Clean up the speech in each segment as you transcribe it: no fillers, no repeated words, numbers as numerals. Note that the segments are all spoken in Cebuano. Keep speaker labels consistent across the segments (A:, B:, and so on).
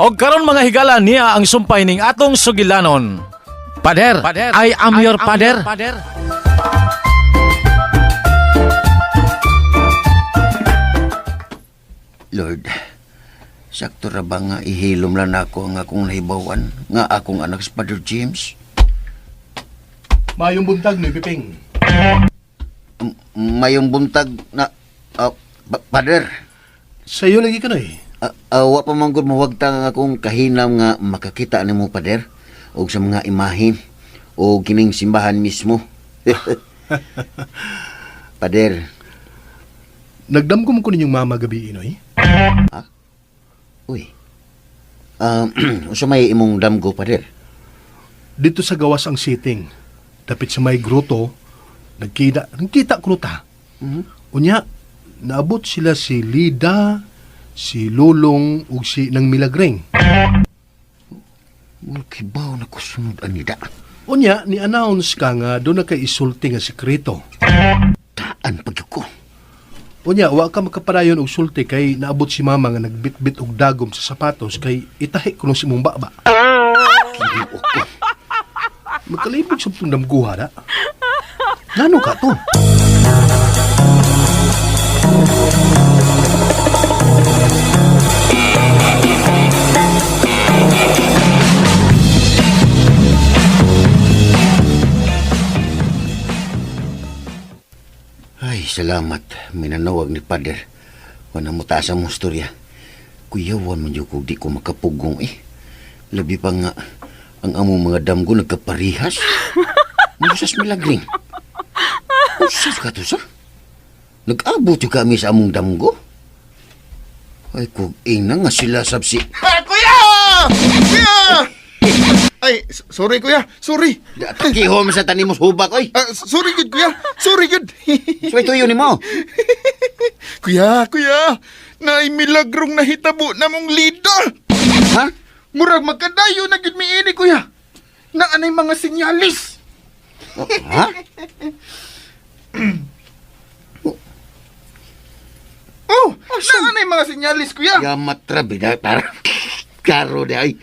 A: Og karon mga higala niya ang sumpay ning atong sugilanon. Pader, I am your pader.
B: Lord, sakto ra ba nga ihilom lang nako ang akong nahibawan nga akong anak si Father James?
C: Mayong buntag ni Piping.
B: Mayong buntag na Father.
C: Sa iyo lagi ka na eh.
B: Wa pa man gud mawagtang ang akong kahinam nga makakita nimo, Father, og sa mga imahe o kining simbahan mismo. Father,
C: Nagdamgom ko ninyong mama gabi inoy.
B: Uy. Unsa may imong damgo, Father?
C: Dito sa gawas ang sitting. Dapit sa may groto, nagkita ko ta. Unya, naabot sila si Lida, si Lulong, ug si Nang Milagreng.
B: Kibaw na ko sunod anida.
C: Unya, ni-announce ka nga doon na kay isulti nga sekreto.
B: Taan pag ko.
C: Unya, wa ka makapadayon og sulti kay naabot si mama nga nagbitbit og dagom sa sapatos kay itahi kuno si mong baba.
B: Kinuo ko.
C: Magkalibog sa itong damguha na. Ngano ka to?
B: Ay, salamat. Minanawag ni Father. Wala mo taas ang mong storya. Kuyawan man yun kung di ko makapugong eh. Labi pa nga, ang among mga damgo nagkaparihas. Musas milagring. Usas ka to, sir? Nag-abot yung kami sa among damgo? Ay, kung ina nga sila sabsi.
D: Ah, kuya! Kuya! Ay, sorry kuya, sorry.
B: Takihom sa tanimos hubak, oy.
D: Ah, sorry good kuya, sorry good.
B: So ito yun mo.
D: Kuya, kuya, naay milagrong nahitabo na mong leader.
B: Ha?
D: Murag magkadayo na gud miini kuya. Naanay mga sinyalis.
B: Oh, ha?
D: Oh, naanay mga sinyalis kuya.
B: Yamat ra bida para karo di ay.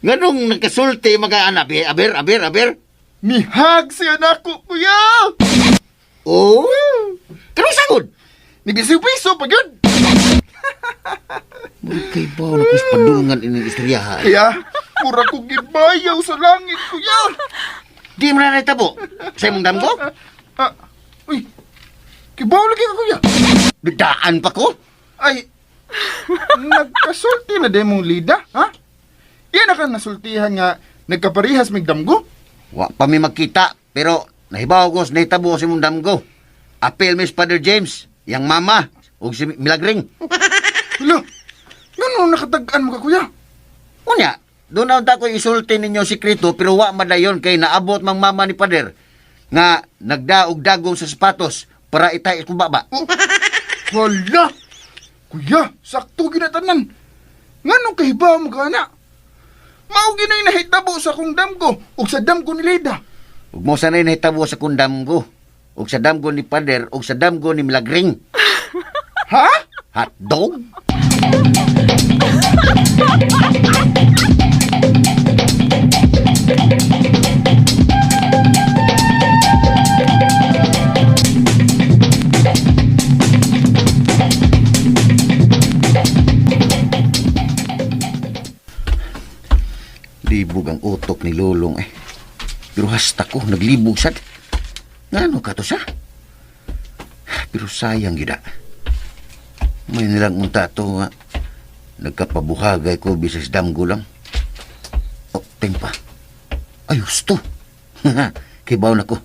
B: Nganong nakasulti mga anak eh? Aber, aber, aber.
D: Mihag siya nako kuya.
B: Oh. Karon sagod.
D: Nibisiw-piso pa gyud.
B: Kay ba na kus padulngan ining istoryahan.
D: Kuya, murag ko gibayaw sa langit kuya.
B: Di man na nahitabo. Sa imong damgo?
D: Ah, uy. Kibaw lagi ka kuya.
B: Bidaan pa ko.
D: Ay, nagkasulti na din mong lida, ha? Yan na ka nasultihan nga nagkaparihas migdamgo.
B: Wa pa mi magkita pero nahibaw ko sa nahitabo sa imong damgo. Apel Miss Father James, yang mama ug si Milagring.
D: Hala, ngano nakatag-an mo ka kuya?
B: Unya, doon na unta ko isulti ninyo sikreto pero wa madayon kay naabot mang mama ni Pader nga nagdaog dagom sa sapatos para itay akong baba.
D: Oh, hala! Kuya, sakto ginatanan. Ngano kahibaw mo ka na? Mao ginay nahitabo sa akong damgo ug sa damgo ni Lida.
B: Ug mo sanay nahitabo sa kong damgo ug sa damgo ni Pader ug sa damgo ni Milagring.
D: Ha?
B: Hot dog? Libog ang utok ni Lulong eh. Pero hasta ko, naglibog sad. Ngano ka to sa? Pero sayang gida. May nilang unta to nga. Nagkapabuhagay ko bisas damgo lang. O, tempa. Ay, husto. Kibaw na ko.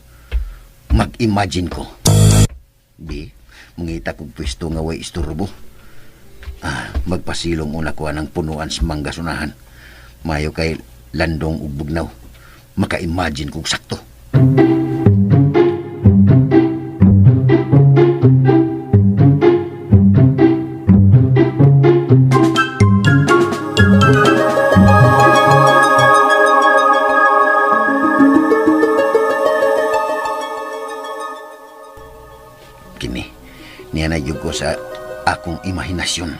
B: Mag-imagine ko. Bi, mangita kong pwesto nga way isturbo. Ah, magpasilong una ko ng punuan sa mangga sunahan. Mayo kay landong ug bugnaw. Maka-imagine kong sakto. Kini, niya na ko sa akong imahinasyon.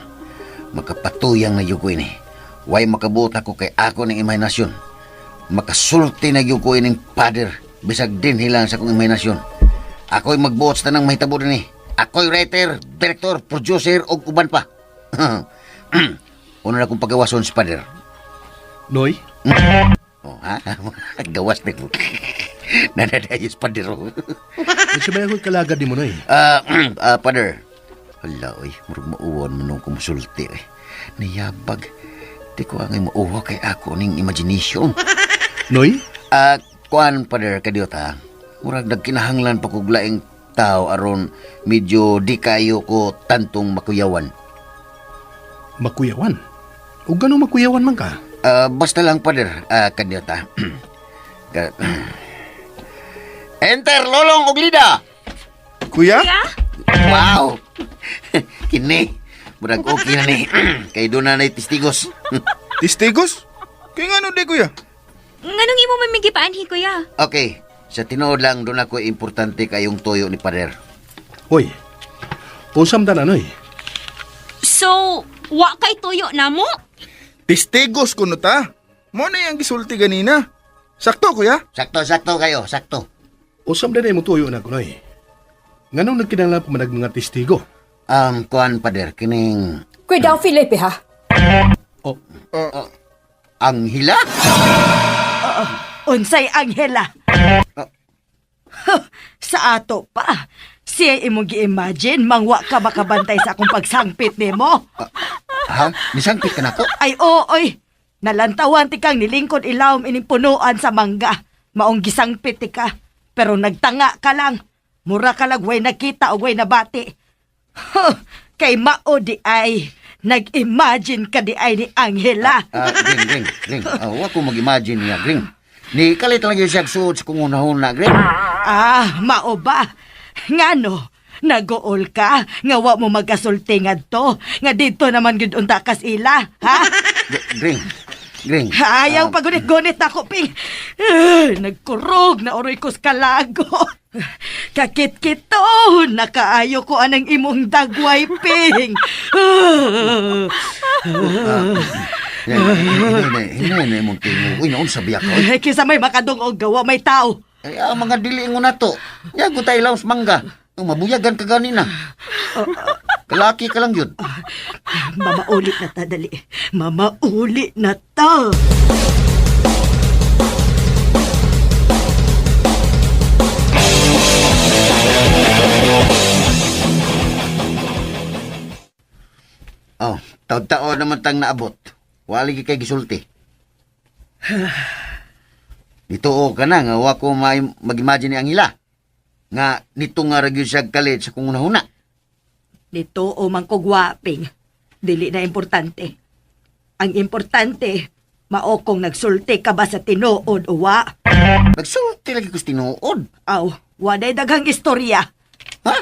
B: Makapatuyang na yun ko ini. Way makabuot ako kay ako ning imahinasyon. Makasulti na gyud ko ining pader bisag dinhi lang sa akong imahinasyon. Ako'y magbuot sa tanang mahitabo dinhi. Ako'y writer, director, producer ug uban pa. Una na akong pagawason si pader.
C: Noy,
B: Oh, ha? Gawas na ko. Nanadayos pader. Oh.
C: unsa ba akong kalagad nimo, Noy?
B: Pader. Hala, oy, murag mauwan man nung kumusulti, oy. Niyabag. Di ko angay mauwa kay ako ning imagination.
C: Noy?
B: Kuan, pader, kadiyot, ha? Murag nagkinahanglan pa kog laing tao aron medyo di kayo ko tantong makuyawan.
C: Makuyawan. O ganong makuyawan man ka?
B: Basta lang, pader, kadiyot, ha? Enter, Lolong og Lida!
D: Kuya?
B: Wow! Kini, murag okay na ni. Kay doon na testigos.
D: Testigos? Kay ngano di kuya?
E: Nganong imo mamigi paanhi, kuya?
B: Okay, sa tinuod lang doon ako importante kayong toyo ni Pader.
C: Hoy, usam ta na, Noy.
E: So, wa kay tuyo na mo?
D: Testigos kuno ta. Mo na yang gisulti ganina. Sakto kuya?
B: Sakto, sakto kayo, sakto.
C: Usam na mo tuyo na ko, Noy. Nganong nagkinahanglan pa man mga testigo?
B: Kuan Pader, kining
F: Kuya Felipe ha.
C: O,
B: Anghila?
F: Unsay Angela. Huh, sa ato pa. Siya imong gi-imagine mangwa ka makabantay sa akong pagsangpit nimo.
B: Ha? Nisangpit ka na ko?
F: Ay ooy. Nalantawan ti kang nilingkod ilawom ining punuan sa mangga. Maong gisangpit ti ka. Pero nagtanga ka lang. Mura ka lang way nakita o way nabati. Huh, kay mao di ay. Nag-imagine ka di ay ni Angela.
B: Gring, Gring, Gring. Wa ko mag-imagine niya, Gring. Ni kalit lang yun siya suod sa kung unahon na, Gring.
F: Ah, mao ba? Ngano? Nagool ka? Nga wa mo magkasulti ngadto? Nga dito naman gud unta kas ila, ha?
B: Gring, Gring.
F: Ayaw pagunit-gunit ako, Ping. Nagkurog na oroy ko sa kalago. Kakit-kito, nakaayo ko anang imong dagway, Ping.
B: Hinay na imong tingo. Uy, naon sabi ako.
F: Ay, kisa may makadungog gawa may tao.
B: Ay, ang mga dili mo na to. Yago tayo lang sa mangga. Ang mabuyagan ka ganina. Kalaki ka lang yun.
F: Mamaulit na ta, dali. Mamaulit na ta.
B: Oh, taon-taon naman tang naabot. Wali kay gisulti. Dito o ka na nga wa ko mag-imagine ni Angela. Nga nito nga ra gyud siya kalit sa kung una-una.
F: Nito o man ko gwaping. Dili na importante. Ang importante, mao kong nagsulti ka ba sa tinuod o wa?
B: Nagsulti lagi ko sa tinuod.
F: Aw, waday daghang istorya.
B: Ha?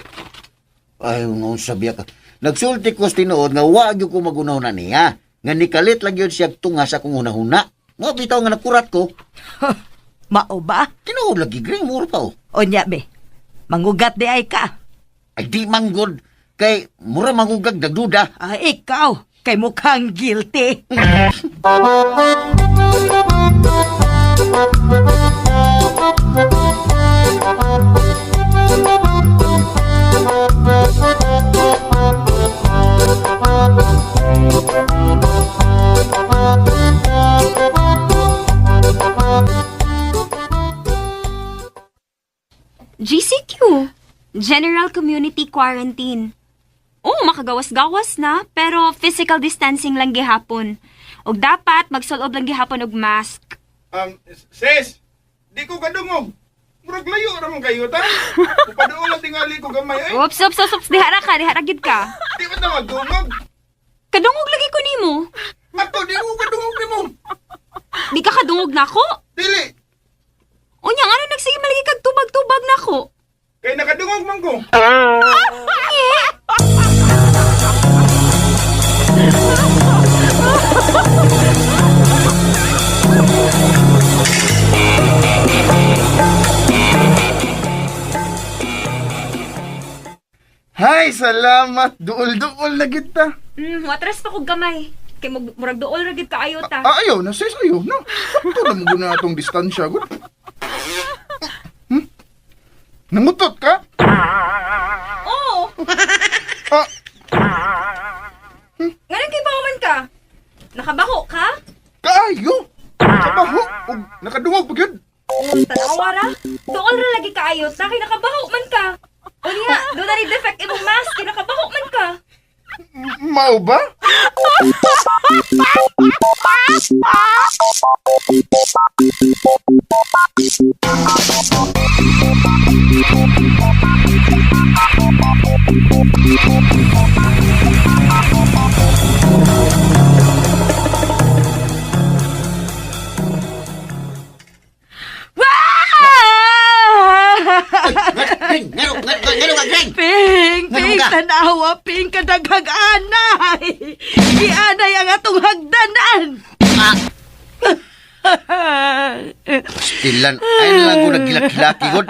B: Ay, nga sabi ka. Nagsulti ko sa tinuod nga wa gyud ko magunahuna niya. Nga nikalit lang gyud siya tunga sa kung una-huna. Mo bitaw nga nakurat ko.
F: Mao ba?
B: Tinuod lagi gring muro pa oh.
F: Onya be, mangugat di ay ka.
B: Ay di manggod kay mura mangugag dagduda.
F: Ah, ikaw, kay mukhang guilty.
E: GCQ, General Community Quarantine. Oo, makagawas-gawas na, pero physical distancing lang gihapon. Og dapat magsulob lang gihapon og mask.
D: Sis, di ko kadungog. Murag layo ra man kayo ta. Upaduol ang tingali ko gamay ay.
E: Oops, oops, oops, oops, dihara ka, dihara gid ka.
D: Di ba ta magdungog?
E: Kadungog lagi ko nimo.
D: Ato di ko kadungog nimo.
E: Di ka kadungog nako.
D: Dili.
E: Unya ngano nagsige malagi kag tubag-tubag nako.
D: Kay nakadungog man ko. Hay, salamat. Duol-duol na kita.
E: Watras pa kog gamay. Kay murag duol ra gid kaayo ta.
D: Ah, ayaw na sis, ayaw na. Sakto na mo guna atong distansya gud. Nangutot ka?
E: Oo.
D: Ah,
E: Nganong kay man ka? Nakabaho ka?
D: kaayo. Kabaho og nakadungog pa gyud.
E: Tanawa ra. Duol ra lagi kaayo ta kay nakabaho man ka. Unya, doon na ni defect imong mask kay nakabaho man ka.
D: Mao ba?
B: Greng, ngano, ngano, ngano ka, Greng?
F: Ping,
B: Ngano
F: ping,
B: ka?
F: tanawa, ping, kadaghag anay. Gianay ang atong hagdanan.
B: Stilan, ay na lang ko nagkilak-kilaki, god.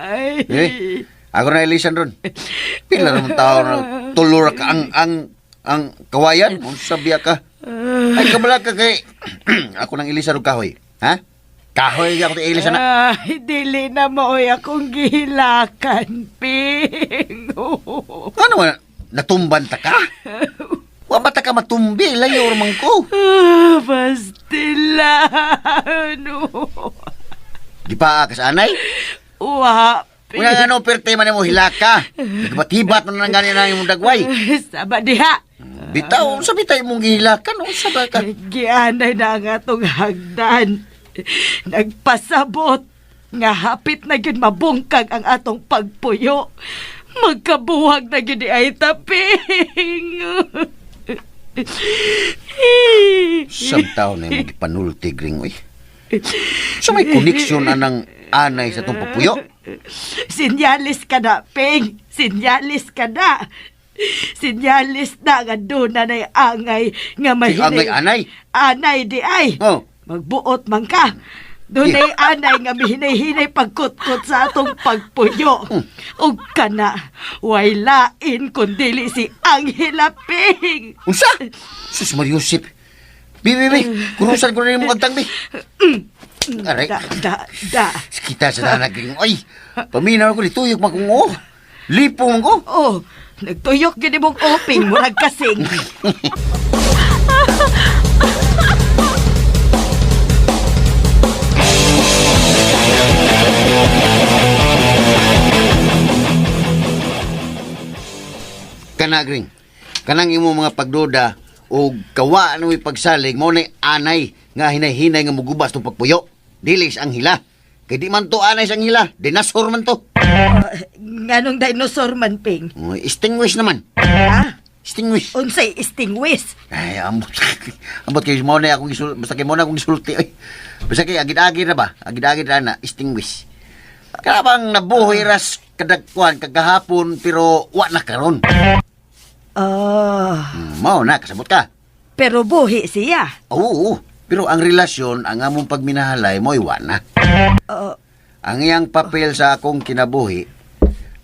F: Ay.
B: Eh, ako na ilisan ron. Pila naman tao na tulor ka ang kawayan. Unsa biya ka? Ay, kabala ka kay ako nang ilisan og kahoy. Ha? Kahoy ako ti ilisan na.
F: Ay, dili na maoy akong gihilakan, Ping.
B: Ano man, natumban ta ka? Wa ba ta ka matumbi? Layo man ko.
F: Ah, Pastilan.
B: Di pa ka sa anay?
F: Wa, Ping.
B: Una nga no, perte man mo hilaka. Nagbatibat man nang gani na imong dagway.
F: Sama diha.
B: Bitaw, unsa bitay imong gihilakan? Unsa ba ka?
F: Gianay na ang atong hagdan. Nagpasabot nga hapit na gyud mabungkag ang atong pagpuyo. Magkabuhag na gyud ay taping.
B: Samtaw na imong gipanulti, Gring, uy. Sa may koneksyon anang anay sa itong papuyo?
F: Sinyalis ka na, Ping. Sinyalis ka na. Sinyalis na nga doon na na'y angay nga
B: Si
F: mahinay.
B: angay anay.
F: Anay di ay.
B: Oh.
F: Magbuot man ka. Doon ay anay nga mihinay-hinay pagkutkot sa atong pagpuyo. Ug kana, way lain kundili si Angela Ping.
B: Unsa? Sus Mariusip. Bi, bi, bi. Kurusan ko na yung agtang, bi. Aray.
F: Da, da, da.
B: Kita sa danag, Gring. Oy, paminaw ko, lituyok man kong oh. Lipong ko.
F: Oh, nagtuyok gid imong oping murag kasing.
B: Kana, Gring. Kanang imo mga pagduda o kawa ano pagsalig mo na anay nga hinay-hinay nga mugubas tong pagpuyo. Dilis ang hila. Kay di man to anay sa hila, dinosaur man to.
F: Nganong dinosaur man, Ping?
B: Oh, extinguish naman.
F: Ha?
B: Extinguish.
F: Unsay extinguish?
B: Ay, ambot. Ambot kay mo na akong gisul, basta kay mo na akong gisulti oy. Basta kay agid-agid na ba? Agid-agid na na extinguish. Kana bang nabuhi ras kadagkuan kagahapon pero wa na karon.
F: Ah,
B: Mao na kasabot ka.
F: pero buhi siya.
B: Oo, pero ang relasyon ang among pagminahalay mo'y wa na.
F: Ah,
B: Ang iyang papel sa akong kinabuhi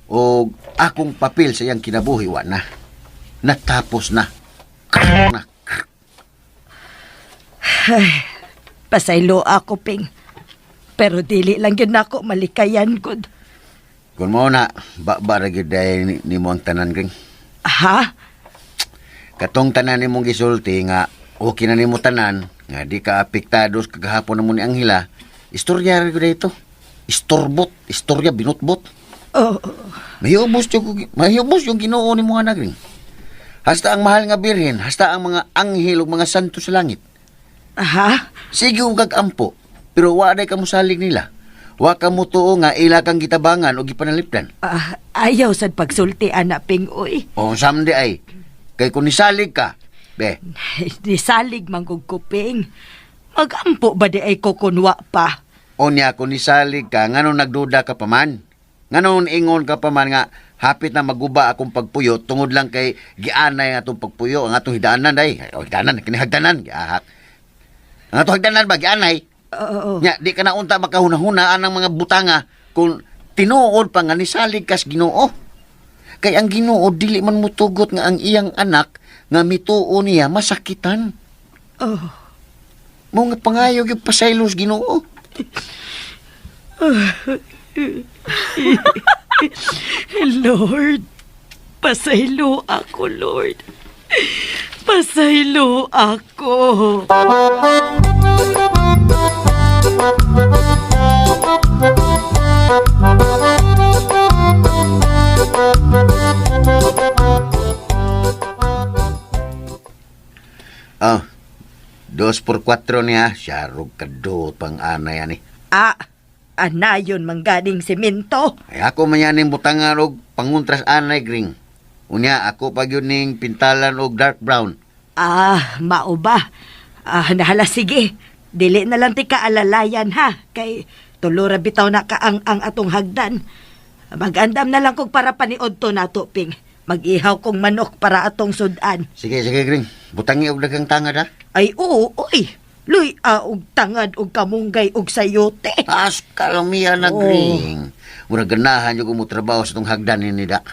B: o akong papel sa iyang kinabuhi wa na. Natapos na. Krrk na.
F: Pasaylo ako, Ping. Pero dili lang yun ako malikayan, good.
B: Kung mo na, ba ra gyud day nimo ang tanan gring.
F: Ha?
B: Katong tanan nimong gisulti nga okay na nimo tanan nga di ka apektado sa kagahapon namo ni Angela. Istorya ra gyud ito. Istorbot, istorya binutbot.
F: Oh,
B: Mahiyubos yung Ginoo nimo anak ring. Hasta ang mahal nga birhen, hasta ang mga anghel ug mga santo sa langit.
F: ha?
B: Sige og kag-ampo, pero wa day ka mosalig nila. Wa ka mo tuo nga ila kang gitabangan o gipanalipdan.
F: Ah, ayaw sad pagsulti, ana, Ping, uy.
B: O samdi ay kay kun nisalig ka, be,
F: Di salig manggug ko, Ping. Magampo ba di ay kukunwa pa?
B: Unya kung nisalig ka, nganong nagduda ka pa man? Nganong ingon ka pa man nga hapit na maguba akong pagpuyo tungod lang kay gianay ang atong pagpuyo ang atong hidaanan day. Ay, o, hidaanan kini hagdanan giahak. Ang atong hagdanan ba gianay?
F: Oo.
B: Nya di ka na unta makahuna-huna anang mga butanga kung tinuod pa nga nisalig kas Ginoo. Kay ang Ginoo dili man mutugot nga ang iyang anak Nga mituo niya masakitan.
F: Oh.
B: Mao nga pangayo gyud pasaylos Ginoo.
F: Lord, pasaylo ako, Lord. Pasaylo ako.
B: Ah, 2 por 4 niya. Siyarog kadot pang anay ani.
F: Ah, anayon mangganing semento.
B: Ay ako man yan ning butangan og panguntras anay gring. Unya ako pag yun ning pintalan og dark brown.
F: Ah, mao ba? Ah, nahala sige. Dili na lang ti kaalalayan ha. Kay tulo ra bitaw na kaang ang atong hagdan. Magandam na lang kog para paniod to nato, Ping. Mag-ihaw kong manok para atong sudan.
B: Sige, sige gring. Butangi og daghang tangad ha.
F: Ay oo, oy. Luy, ah, og tangad og kamunggay og sayote.
B: As kalamiya na
F: Oo.
B: gring. Mura ganahan yung mo trabaho sa tong hagdan ni da.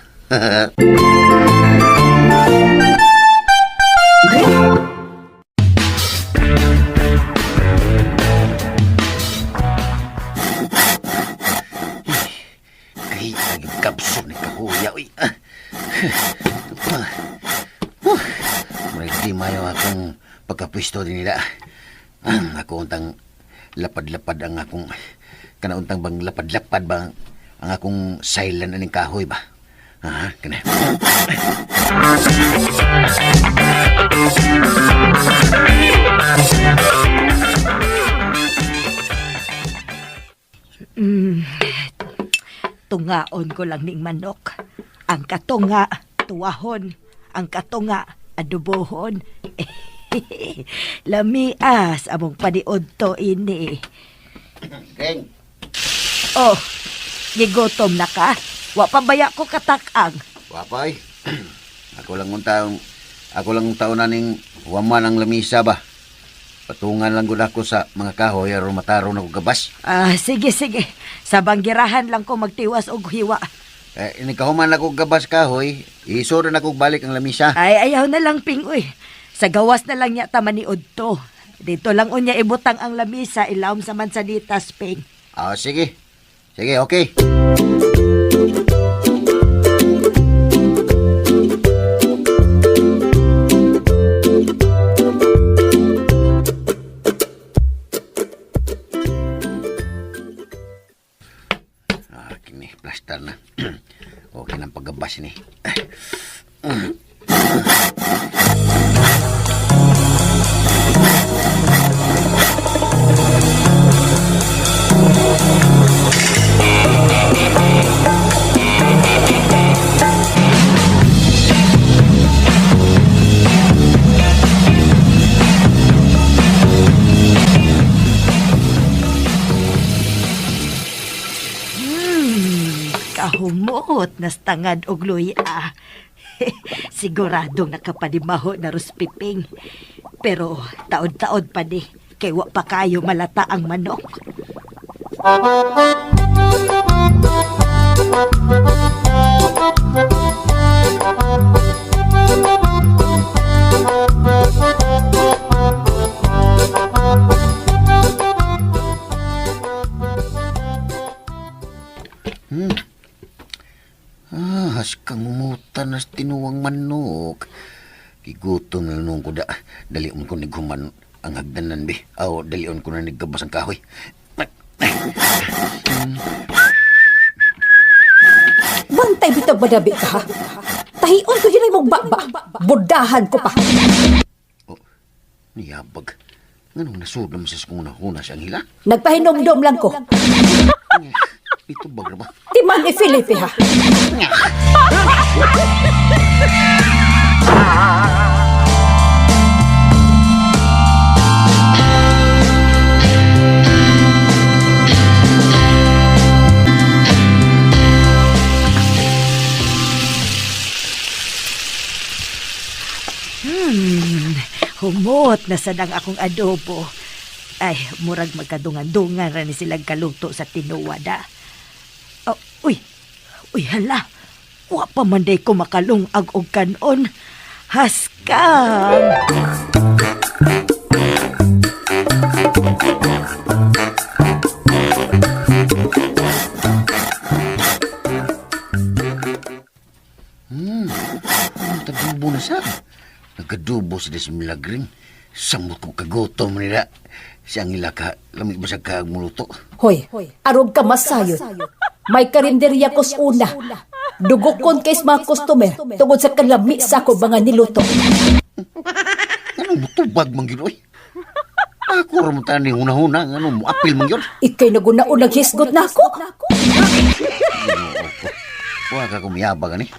B: Kay nagkapso ni kahuya uy. Mura di mayo akong pagkapwisto din nila. Ako untang lapad-lapad ang akong kanauntang bang lapad-lapad ba ang akong silent aning kahoy ba? Ha, kana.
F: Tungaon ko lang ning manok. Ang katunga, tuwahon. Ang katunga, adubohon. Lamias among paniod to ini.
B: Keng,
F: Oh, gigotom na ka? Wa pa baya ko katakang.
B: wapay. Ako lang untang ako lang taon na ning waman ang lamisa ba. Patungan lang gud ako sa mga kahoy aron matarong na ko gabas.
F: Ah, sige, sige. Sa banggirahan lang ko magtiwas og hiwa.
B: Eh, nikahuman ako gabas kahoy, isuro na ko balik ang lamisa.
F: Ay, ayaw na lang, Ping, uy. Sa gawas na lang niya tamaniod to. Dito lang unya ibutang ang lamisa ilawom sa mansanitas, Ping.
B: Ah, sige. Sige, okay. Ah, kini plaster na. Okay nang paggabas ni.
F: Kahumot nas tangad og luya. Siguradong nakapanimaho na ruspiping. Pero taod-taod pa ni, kay wa pa kayo malata ang manok.
B: Ah, haskang umutan nas tinuwang manok. Gigutom na nung ko da. Dalion ko nighuman ang hagdanan bi. Aw, dalion ko na nigabas ang kahoy.
G: Bantay bitag madabi ka ha. Tahion ko hinay mong baba. Budahan ko pa.
B: Oh, niyabag. Nganong nasud naman sa kong nahuna si Angela?
G: Nagpahinomdom lang ko.
B: Ito bagra ba?
G: Timan ni Felipe ha.
F: Humot na sad ang akong adobo. Ay, murag magkadungan-dungan ra ni silang kaluto sa tinuwada. Oh, uy, uy hala. Wa pa man day ko makalungag og kanon. Haskang!
B: Ang tadubo na sa. Nagkadubo sa des milagring. Samot ko kagutom nila. Siyang ila ka, lamig ba sa kagmuluto?
G: Hoy, arog ka masayod. May karinderya kos una. Dugokon kay sa mga customer tungod sa kalami sa ako mga niluto.
B: Anong mutubag man gyud oy? Ako ra mo tani huna-huna ngano mo apil man gyud.
G: Ikay naguna-unang hisgot na ako.
B: Ginoo ko. Wa ka kumiyabag ani.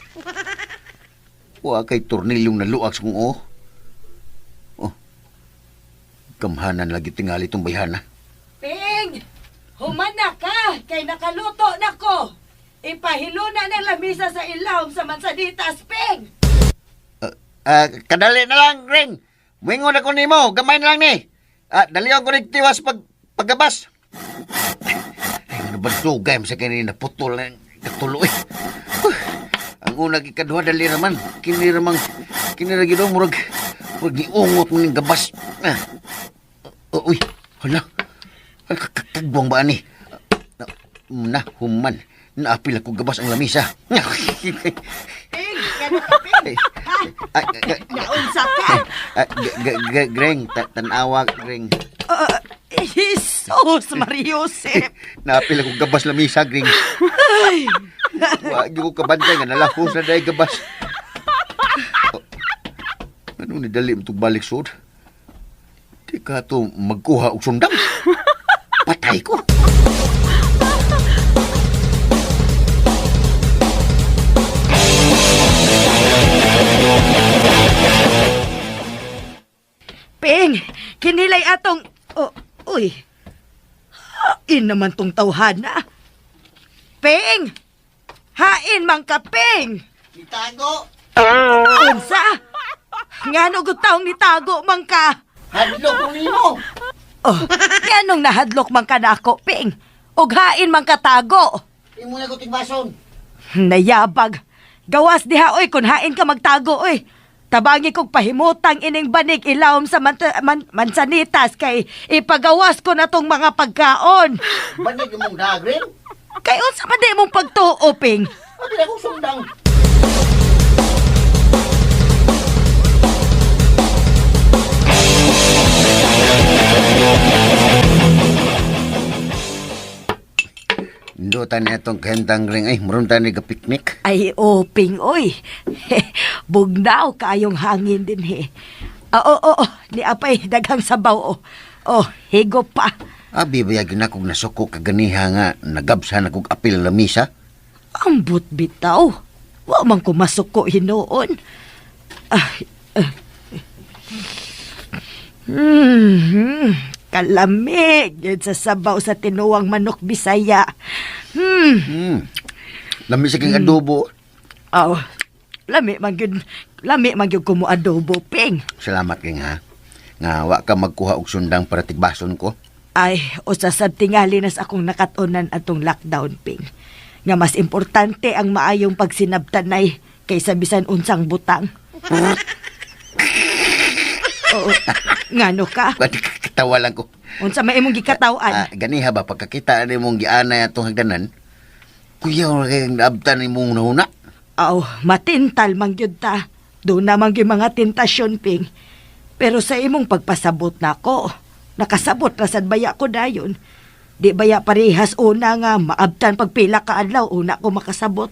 B: Wa kay tornilyong naluag sa kong oo. Oh. Gamhanan lagi tingali tong bayhana.
F: Ping! Humana ka! Kay nakaluto na ko! Ipahiluna ng lamisa sa ilawom sa mansanitas, Ping!
B: Kadali na lang, Ring. Wingon ako nimo, gamay na lang ni. Dalion ko ning tiwas pag pagabas. Ay, ano ba dugay mo sa kanina naputol na katulo eh. Huh. Ang una gikaduha dali raman, kini ramang kini ra gyud oh, murag murag giungot mo ning gabas. Ah. Oh, uy, hala. Ay, kagbuang ba ani? Na, na human. Naapil ako gabas ang lamisa.
F: Ping! Ganun ka, Ping! Ha?
B: Ay,
F: Naunsa ka?
B: Greng, tanawa, Greng.
F: Jesus, Mariusip!
B: Naapil ako gabas lamisa, Greng. Wa gyud ko kabantay nga nalahos na dahil gabas. Oh, ano ni dali mo itong balik sud? Di ka to magkuha og sundang. Patay ko.
F: Ping! Kinilay atong... Oh, uy! Hain naman tong tawhana. Ping! Hain man ka, Ping!
B: Itago!
F: Unsa? Ngano gud taong nitago man ka?
B: Hadlok ko nimo!
F: Oh, nganong nahadlok man ka nako, Ping? Og hain man ka tago.
B: Imo na ko tigbason.
F: Nayabag. Gawas diha oy kun hain ka magtago oy. Tabangi kog pahimutang ining banig ilawom sa mansanitas kay ipagawas ko na tong mga pagkaon.
B: Banig imong dagrin.
F: Kay unsa man di imong pagtuo, Ping?
B: Abi na kong sundang. Ndutan na itong kahentang ring ay, maroon tayo nag-picnic.
F: Ay, oh, Ping, oy. Bugnaw kaayong hangin din he. Ah, oo, oo, ni apay daghang sabaw oh. Oh, higo pa.
B: Abi ba yun akong nasuko kaganiha nga nagabsa na kong apil na misa?
F: Ambot bitaw. Wa man ko masuko hinuon. Ay, eh. Kalamig yun sa sabaw sa tinuwang manok Bisaya. Hmm.
B: Lami sa king adobo.
F: Oh, lami man gyud, lami man gyud kumo adobo, Ping.
B: Salamat king ha. Nga wa ka magkuha og sundang para tigbason ko.
F: Ay, usa sad tingali nas akong nakatunan atong lockdown, Ping. Nga mas importante ang maayong pagsinabtanay kaysa bisan unsang butang. Oo, ngano ka?
B: Katawa lang ko.
F: Unsa may imong gikataw-an?
B: Ah, ganiha ba pagkakita ni mong gianay atong hagdanan? Kuya kay naabtan ni mong nahuna.
F: Aw, matintal man gyud ta. Doon naman gyud mga tentasyon, Ping. Pero sa imong pagpasabot nako, nakasabot ra sad baya ko dayon. Di baya parehas una nga maabtan pagpila ka adlaw una ko makasabot.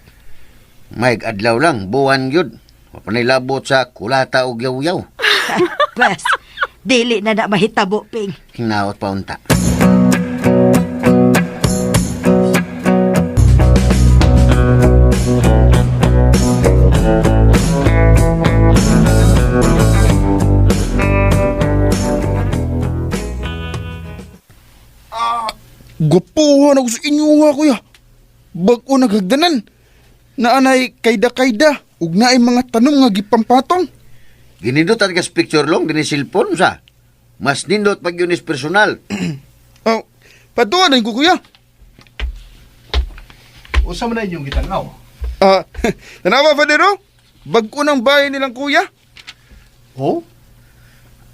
B: May adlaw lang, buwan gyud. Wa pa nilabot sa kulata og yaw-yaw.
F: Bas, dili na na mahitabo, Ping.
B: Hinaot pa unta.
D: Gwapuhan ako sa inyo ha, kuya. Bag-o naghagdanan. Naanay kayda-kayda ug naay mga tanom nga gipampatong.
B: Ginindot ang kas picture long dinhi cellphone sa. Mas nindot pag yun is personal.
D: Oh, patuan ko kuya.
C: Usa man na inyong gitanaw.
D: Ah, tanawa Fadero. Bag-o ng bahay nilang kuya.
C: Oh?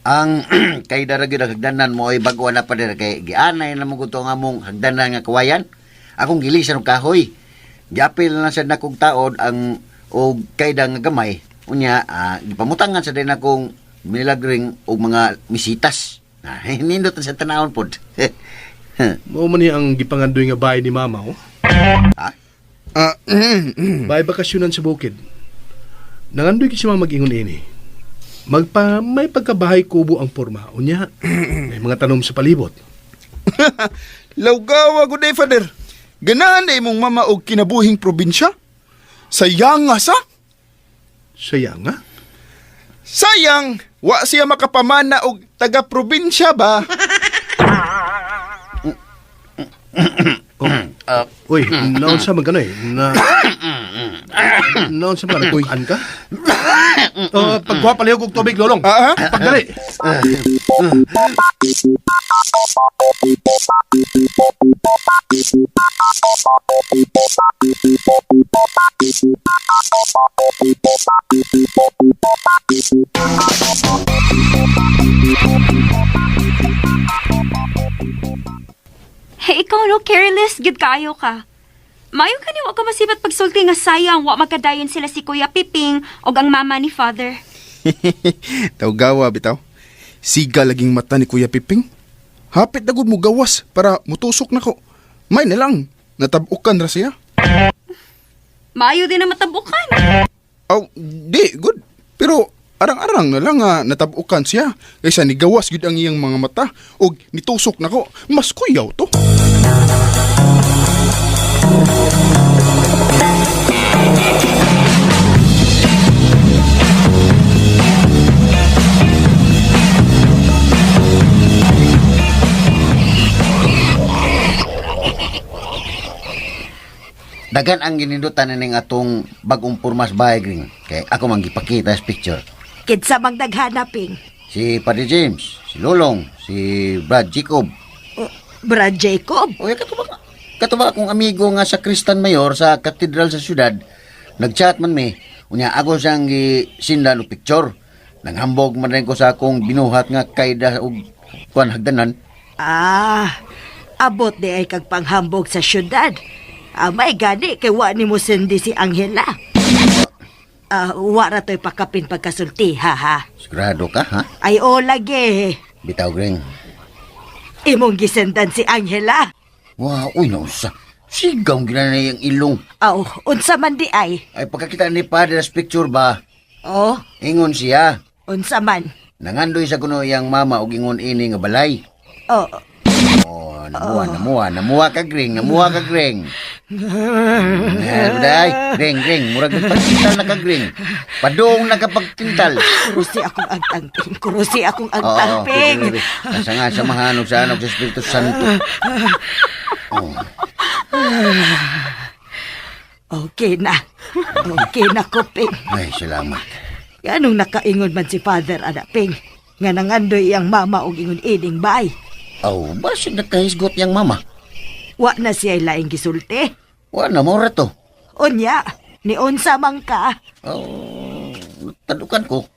B: Ang kay dara gyud ang hagdanan mo ay bago na pa dira kay gianay na mo gud ang among hagdanan nga kawayan. Akong gilisan og kahoy. Giapil na sad nakong taod ang og kayda nga gamay. Unya, gipamutangan sa din akong milagring og mga misitas. Ah, nindot na sa tanawon pod.
C: Mao man ni ang gipangandoy nga bahay ni mama, oh.
B: Ha?
D: Ah,
C: Bahay bakasyonan sa bukid. Nangandoy kay si mama mag-ingon ini. Magpa may pagkabahay kubo ang porma. Unya, may mga tanom sa palibot.
D: Lawgawa gud day, Father. Ganahan na imong mama og kinabuhing probinsya. Sayang nga sa.
C: Saya nga.
D: Sayang, wa siya makapamana og taga-probinsya ba?
C: Oh. Uy, naon sa man eh? Naon sa man Uy, ka? Oh, pagkuha palihog og tubig, lolong.
D: Ah, ah?
C: Pagdali.
E: Hey, ikaw no, careless, gid kaayo ka. Mayo ka ni wa ka masibat pagsulti nga sayang wa magkadayon sila si Kuya Piping og ang mama ni Father.
D: Tawgawa bitaw. Siga laging mata ni Kuya Piping. Hapit na gud mo gawas para mutusok nako. May na lang, natabukan ra siya.
E: Mayo din na matabukan.
D: Aw, di good. Pero arang-arang na lang nga natabukan siya kaysa nigawas gud ang iyang mga mata og nitusok nako. Mas kuyaw to.
B: Dagan ang ginindutan ning atong bagong pormas bahay gring. Kay ako man gipakita sa picture.
F: Kinsa mang naghanaping?
B: Si Padre James, si Lolong, si Brad Jacob.
F: Oh, Brad Jacob.
B: Oy, kato ba akong amigo nga sa Kristan Mayor sa katedral sa syudad, nagchat man mi. Unya ako siyang gisindan og picture. Nanghambog man rin ko sa akong binuhat nga kayda og kuan hagdanan.
F: Ah, abot di ay kag panghambog sa syudad. Ah, may gani kay wa ni mo sindi si Angela. Ah, wa ra to'y pakapin pagkasulti, ha ha.
B: Sigurado ka, ha?
F: Ay o lagi,
B: Bitaw gring.
F: imong gisendan si Angela.
B: Wow, uy nausa. Sigaw ginanay ang ilong.
F: Aw, unsa man di ay?
B: Ay pagkakita ni Padre sa picture ba,
F: Oh,
B: ingon siya.
F: unsa man?
B: Nangandoy sa kuno iyang mama og ingon ini nga balay.
F: Oh,
B: Oh, namuha, namuha, namuha ka gring, namuha ka gring. Day, gring, gring, murag nagpagtintal na ka gring. Padung nakapagtintal.
F: kurusi akong agtangping, kurusi akong
B: Oo,
F: agtangping.
B: pwede, pwede. Asa nga, samahan og sa anog sa Espiritu Santo. Oh,
F: Okay na. Okay na ko, Ping.
B: ay, salamat.
F: Ganong nakaingon man si Father, anak, Ping. Nga nangandoy iyang mama og ingon ining bay.
B: Oh, basig nakahisgot yang mama.
F: Wa na siya laing gisulti.
B: Wa na mo to.
F: Unya, ni unsa man ka.
B: Oh, tadukan ko.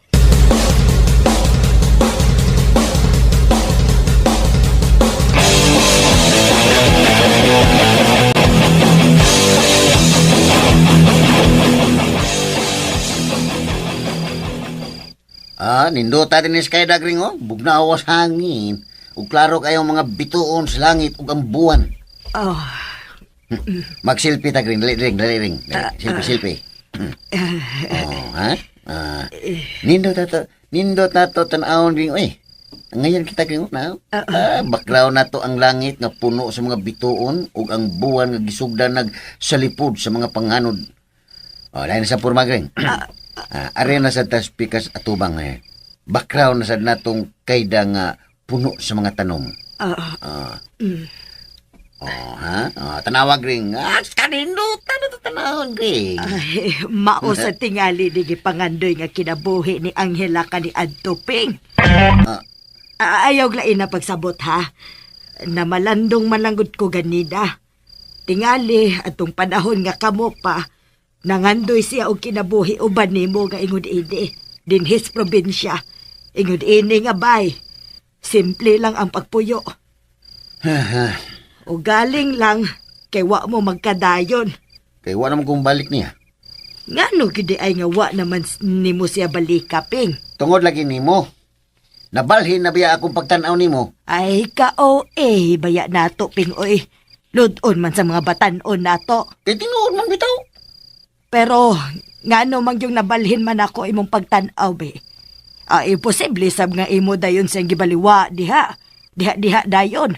B: Ah, nindota din ni Sky Dagring oh. Bugnaw sa hangin. Ug klaro kayo mga bituon sa langit ug ang buwan.
F: Oh,
B: Mag-selfie ta Green, dali ring, dali ring. Dali. Selfie, selfie. Oh, ha? Ah. Nindot na to tan-awon ring oy. Ngayon kita ring na. Ah, background na to ang langit nga puno sa mga bituon ug ang buwan nga gisugdan nag salipod sa mga panganod. Oh, lain sa porma ring. Ah, are na sa tas pikas atubang eh. Background na sa natong kayda nga puno sa mga tanom.
F: ah,
B: Ah. Oh, ha? Oh, tanawag ring. Ah, kanindutan na to tanawag ring.
F: ay, mao sa tingali ni gipangandoy nga kinabuhi ni Angela kani adto, Ping.
B: Ah.
F: Ah, ayaw lain na pagsabot ha. Namalandong malanggod ko ganina. Tingali atong panahon nga kamo pa nangandoy siya og kinabuhi uban nimo nga ingon ini dinhis probinsya. Ingod ini nga bay. Simple lang ang pagpuyo. O galing lang kay wa mo magkadayon.
B: Kay wa naman kong balik niya.
F: Ngano gid ay nga wa naman nimo siya balika, Ping.
B: Tungod lagi nimo. Nabalhin na biya akong pagtan-aw nimo.
F: Ay ka o eh, baya nato, Ping oy. Ludon man sa mga batanon nato.
B: Kay tinuod man bitaw.
F: Pero ngano man yung nabalhin man ako imong pagtan-aw be. Ah, imposible sab nga imo dayon siyang gibaliwa diha. Diha diha dayon.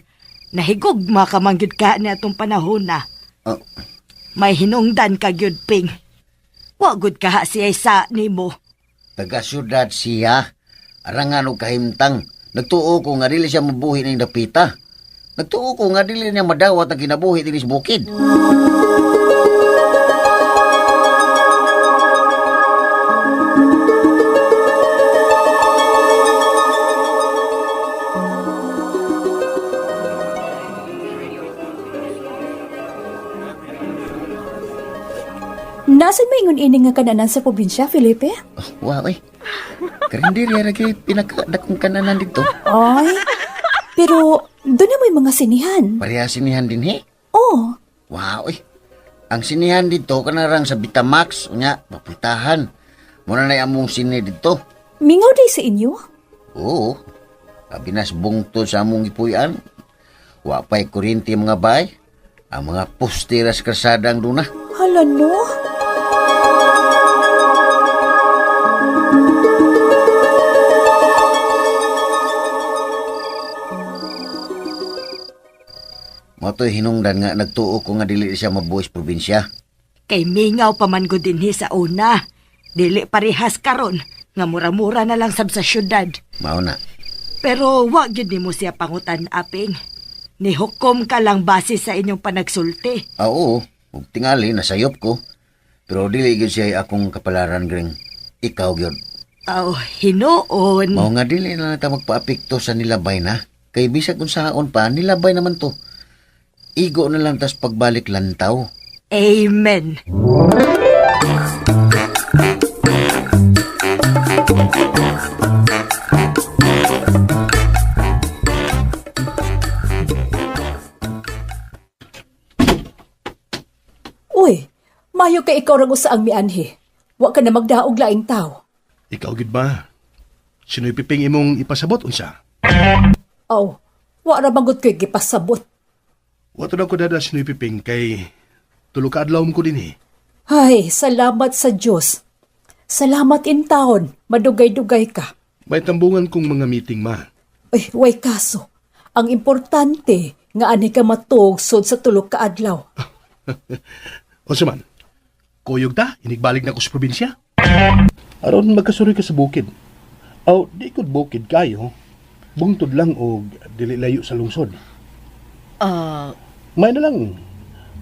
F: Nahigugma ka man gyud ka ni atong panahon na.
B: Oh,
F: May hinungdan ka gyud, Ping. Wa gud ka ha siya sa nimo.
B: taga syudad siya. Arangan og kahimtang. Nagtuo ko nga dili siya mabuhi ning dapita. Nagtuo ko nga dili niya madawat ang kinabuhi dinhi sa bukid.
G: Nasaan mo ingon ini nga kananan sa probinsya, Felipe?
B: Oh, wow eh. Karinderya ra kay pinakadakong kananan dito.
G: Ay, pero doon na may mga sinihan.
B: Pareha sinihan din he.
G: Oh,
B: Wow eh. Ang sinihan dito kanarang sa Vitamax unya papritahan. Muna na among sini dito.
G: Mingaw day sa inyo?
B: Oo. Abi nas bungtod sa among gipuy-an. Wa pa'y kuryente mga bay. Ang mga poste ra sa kalsada ang duna.
G: Hala no?
B: Mao to'y hinungdan nga nagtuo ko nga dili siya mabuhi sa probinsya.
F: Kay mingaw pa man gud dinhi sa una. Dili parehas karon nga mura-mura na lang sab sa syudad.
B: Mao na.
F: Pero wa gyud nimo siya pangutan, aping. Nihukom ka lang base sa inyong panagsulti.
B: Ah, oo. Ug tingali nasayop ko. Pero dili gyud siya akong kapalaran gring. Ikaw gyud.
F: Aw, hinuon.
B: Mao nga dili na lang ta magpaapekto sa nilabay na. Kay bisag unsaon pa nilabay naman to. Igo na lang tas pagbalik lantaw.
F: Amen.
G: Uy, mayo kay ikaw rang usa ang mianhi. Wa ka na magdaog laing tao.
C: Ikaw gid ba? Sino'y piping imong ipasabot unsa?
G: Aw, wa ra bangod ko'y gipasabot.
C: Wato na ko dada sino'y piping kay tulo ka adlaw mo ko dinhi.
G: Ay, salamat sa Diyos. Salamat in taon, madugay-dugay ka.
C: May tambungan kong mga meeting ma.
G: Ay, way kaso. Ang importante, nga ani ka matuog sud sa tulo ka adlaw.
C: Unsa man? Kuyog ta, inigbalik na ko sa probinsya. Aron magkasuroy ka sa bukid. Aw, di kod bukid kayo. Bungtod lang og dili layo sa lungsod.
H: Ah,
C: May na lang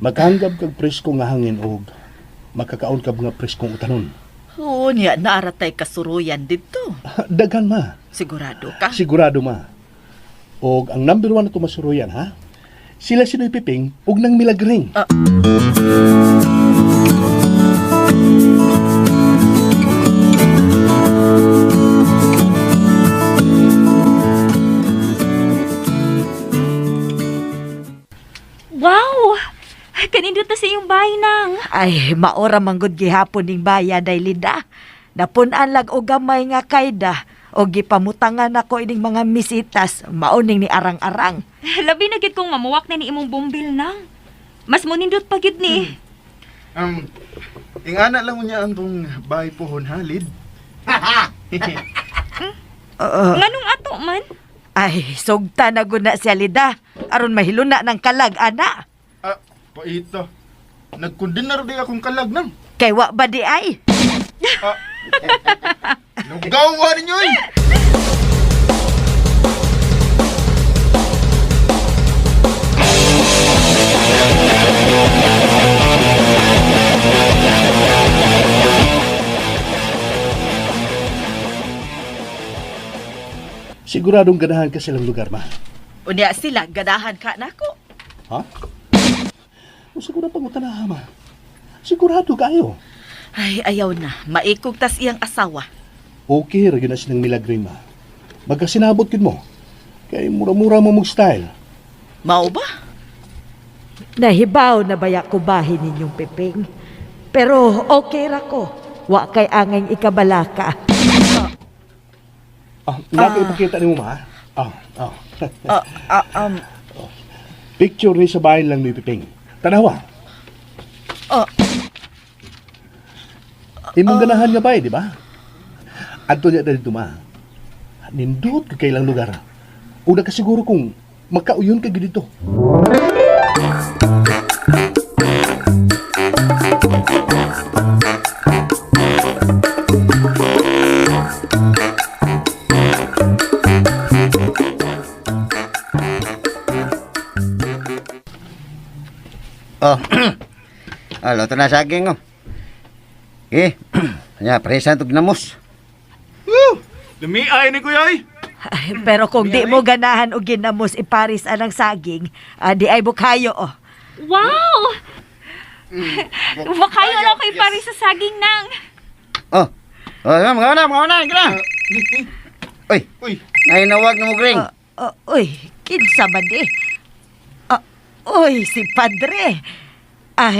C: makahanggab kag presko nga hangin og makakaon kag mga preskong utanon.
H: Oo niya, naaratay kasuruyan dito.
C: Daghan ma.
H: Sigurado ka?
C: Sigurado ma. Og ang number one na tumasuruyan ha, sila sino'y piping og nang milagring.
H: Ah.
E: Wow! Kanindot na sa iyong bahay nang.
F: Ay, maora manggod gihapon ning baya day Linda. Napun-an lag og gamay nga kayda o gipamutangan ako ining mga misitas mauning ni arang-arang.
E: Labi na gid kong mamuwak na ni imong bombil nang. Mas munindot pa gid ni.
D: Ingana lang unya ang tong bahay pohon ha, Lid.
F: Oo.
E: Nganong ato man?
F: Ay, sugta na gud na siya Lida. Aron mahiluna ng kalag ana.
D: Ah, paita. Nagkundinar di akong kalag nang.
F: Kay wa ba di ay?
D: Ah. Lugaw ninyo eh.
C: Siguradong ganahan ka silang lugar ma.
H: Unya sila, ganahan ka nako.
C: Ha? O siguro pangutana ma. Sigurado kayo.
H: Ay, ayaw na. Maikog tas iyang asawa.
C: Okay ra gyud na silang milagring ma. Magkasinabot gid mo. Kay mura-mura mo mong style.
H: Mao ba?
F: Nahibaw na baya ko bahin ninyong Piping. Pero okay ra ko. Wa kay angeng ikabalaka.
C: Ah, ah. Ipakita nimo ma. Ah, ah.
H: Ah, ah, um,
C: Picture ni sa bahay lang ni Piping. Tanawa.
H: Ah.
C: Imong ganahan nga bay, di ba? Adto niya dali duma. Nindot ka kailang lugar. Una ka siguro kung magkauyon ka gid dito.
B: Oh. Ah, luto na saging oh. Eh, nya presa tug namos.
D: Lami ay ni kuya ay.
F: Ay, pero kung di mo ganahan og ginamos iparis anang saging, ah, di ay bukayo oh.
E: Wow! Makayo na kay pare sa saging nang.
B: Oh. Oh, mga na, mga na, na. Uy,
D: Uy,
B: nahinawag na mo gring.
F: Ah, ah, uy, kinsa man di? Ah, uy, si Padre. Ah,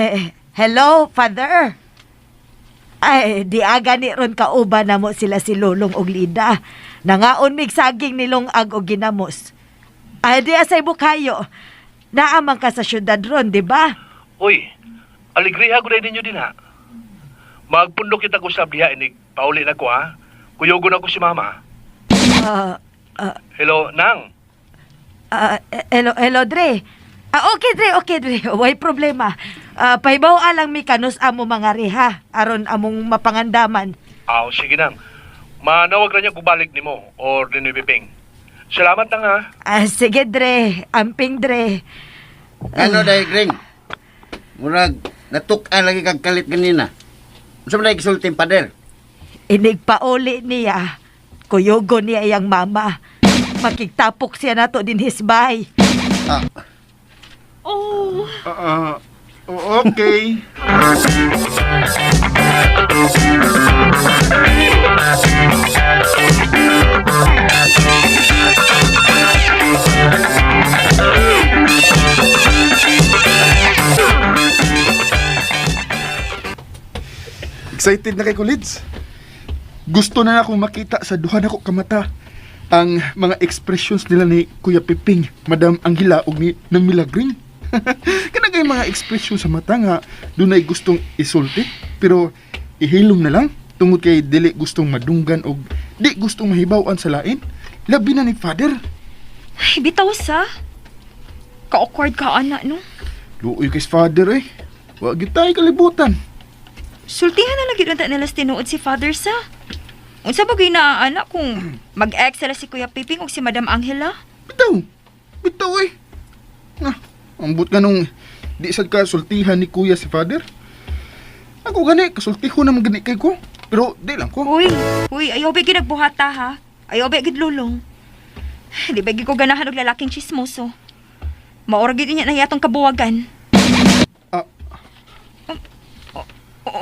F: hello, Father. Ay, di aga ni ron kauban na mo sila si Lolong og Lida. Nangaon mig saging nilong ag og ginamos. Ay, di asay bukayo. Naamang ka sa syudad ron, di ba?
C: Uy, aligriha ko na ninyo din ha. Magpundok kita ko sa diha inig pauli na ko ha. Kuyugon ako si mama.
F: Ah,
C: Hello, Nang.
F: ah, hello, hello, Dre. Ah, okay, Dre, okay, Dre. Way problema. Ah, pahibaw alang mi kanus amo mga reha aron among mapangandaman.
C: Aw, sige nang. Manawag na niya kubalik nimo or dinibiping. Salamat nang ha.
F: Ah, sige, Dre. Amping, Dre.
B: Ano dai gring? Murag natuk-an lagi kag kalit ganina. Unsa man gisulti pader?
F: Inigpauli niya. Kuyugo niya iyang mama. Makigtapok siya nato din hisbay.
B: Ah,
E: Oh.
D: ah, ah, okay. Excited na kay Kulids. Gusto na akong makita sa duha nako kamata ang mga expressions nila ni Kuya Piping, Madam Angela ug ni ng Milagrin. Kana kay mga expression sa mata nga dunay gustong isulti pero ihilom na lang tungod kay dili gustong madunggan og di gustong mahibaw-an sa lain. Labi na ni Father.
E: Ay, bitaw sa. Ka-awkward ka, ana, no?
D: Luoy kay Father eh. Wa gyud tayo kalibutan.
E: Sultihan na lagi unta nila sa tinuod si Father sa. Unsa ba gyud naa ana kung mag-ex sila si Kuya Piping ug si Madam Angela?
D: Bitaw. Bitaw eh. Ah, ambot nga nung di sad ka sultihan ni kuya si father. Ako gani, kasultiho naman gani kay ko. Pero di lang ko.
E: Uy, uy, ayaw ba ginagbuhata ha? Ayaw ba gid lulong? Di ba gid ko ganahan og lalaking chismoso? Maura gid niya na yatong kabuwagan.
D: Ah.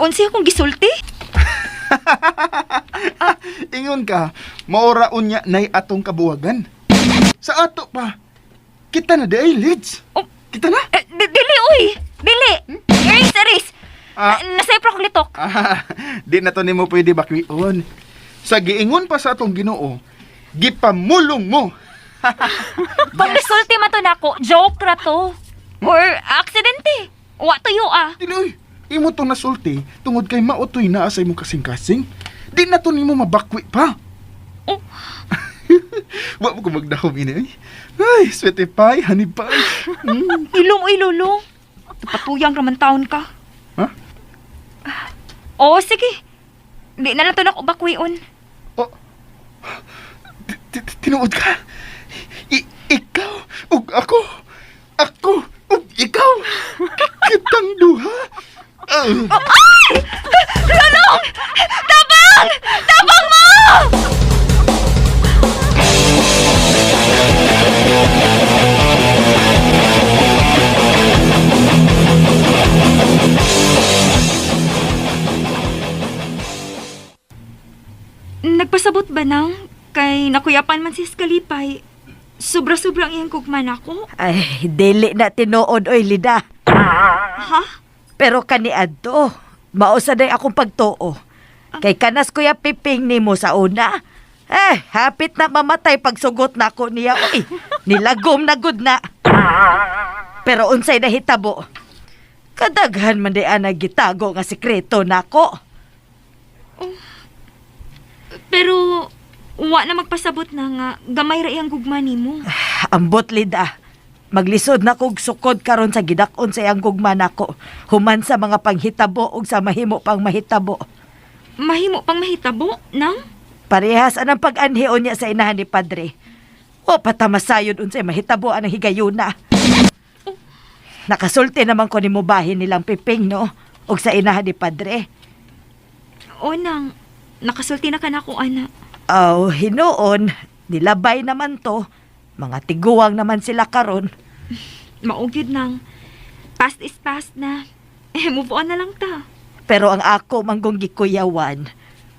E: Unsa akong gisulti?
D: Ingon ka, maora unya nay atong kabuwagan. Sa ato pa, kita na di ay, Lids.
E: Oh.
D: Kita na.
E: Eh, dili uy! Dili! Erase, erase!
D: Ah.
E: Nasa'yo pa akong litok.
D: Ah, di na to nimo pwede bakwion. Sa giingon pa sa atong Ginoo, gipamulong mo.
E: Pag nasulti man to nako, joke ra to. Or aksidente. Wa tuyo ah.
D: Dili oy, imo tong nasulti tungod kay mautoy naa sa imong kasing-kasing. Di na to nimo mabakwi pa.
E: Oh.
D: Wa mo ko magdahom ini ay. Ay, sweetie pie, honey pie.
E: Ilong uy lulong. Patuyang raman taon ka.
D: Ha?
E: Oo, sige. Di na lang to nako bakwion.
D: Oh. Tinuod ka. Ikaw ug ako. Ako ug ikaw. Kitang duha. Ah.
E: Ay! Lulong! Tabang! Tabang mo! Nagpasabot ba nang kay Nakuyapan man sis kalipay. Sobra-sobra ang iyang gugma nako.
F: Ay, dili na tinuod oy Lida.
E: Ha?
F: Pero kaniadto, mao sa day akong pagtuo. Kay kanas Kuya Piping nimo sa una. Eh, hapit na mamatay pagsugot na ako niya. Uy, nilagom na gud na. Pero unsay nahitabo? Kadaghan man di ana gitago nga sikreto nako.
E: Pero wa na magpasabot na nga gamay ra iyang gugma nimo.
F: Ambot Lida. Maglisod na kog sukod karon sa gidak-on sa iyang gugma nako. Human sa mga panghitabo ug sa mahimo pang mahitabo.
E: Mahimo pang mahitabo nang?
F: Parehas anang pag-anhion niya sa inahan ni Padre. O patamasayod unsay mahitabo anang higayuna. Nakasulti naman ko ni mubahin nilang Piping, no? Og sa inahan ni Padre.
E: O nang, nakasulti na ka na ko, ana.
F: Aw, hinuon, nilabay naman to. Mga tiguang naman sila karon.
E: Maugyod nang. Past is past na. Eh, move on na lang ta.
F: Pero ang ako manggong gikuyawan,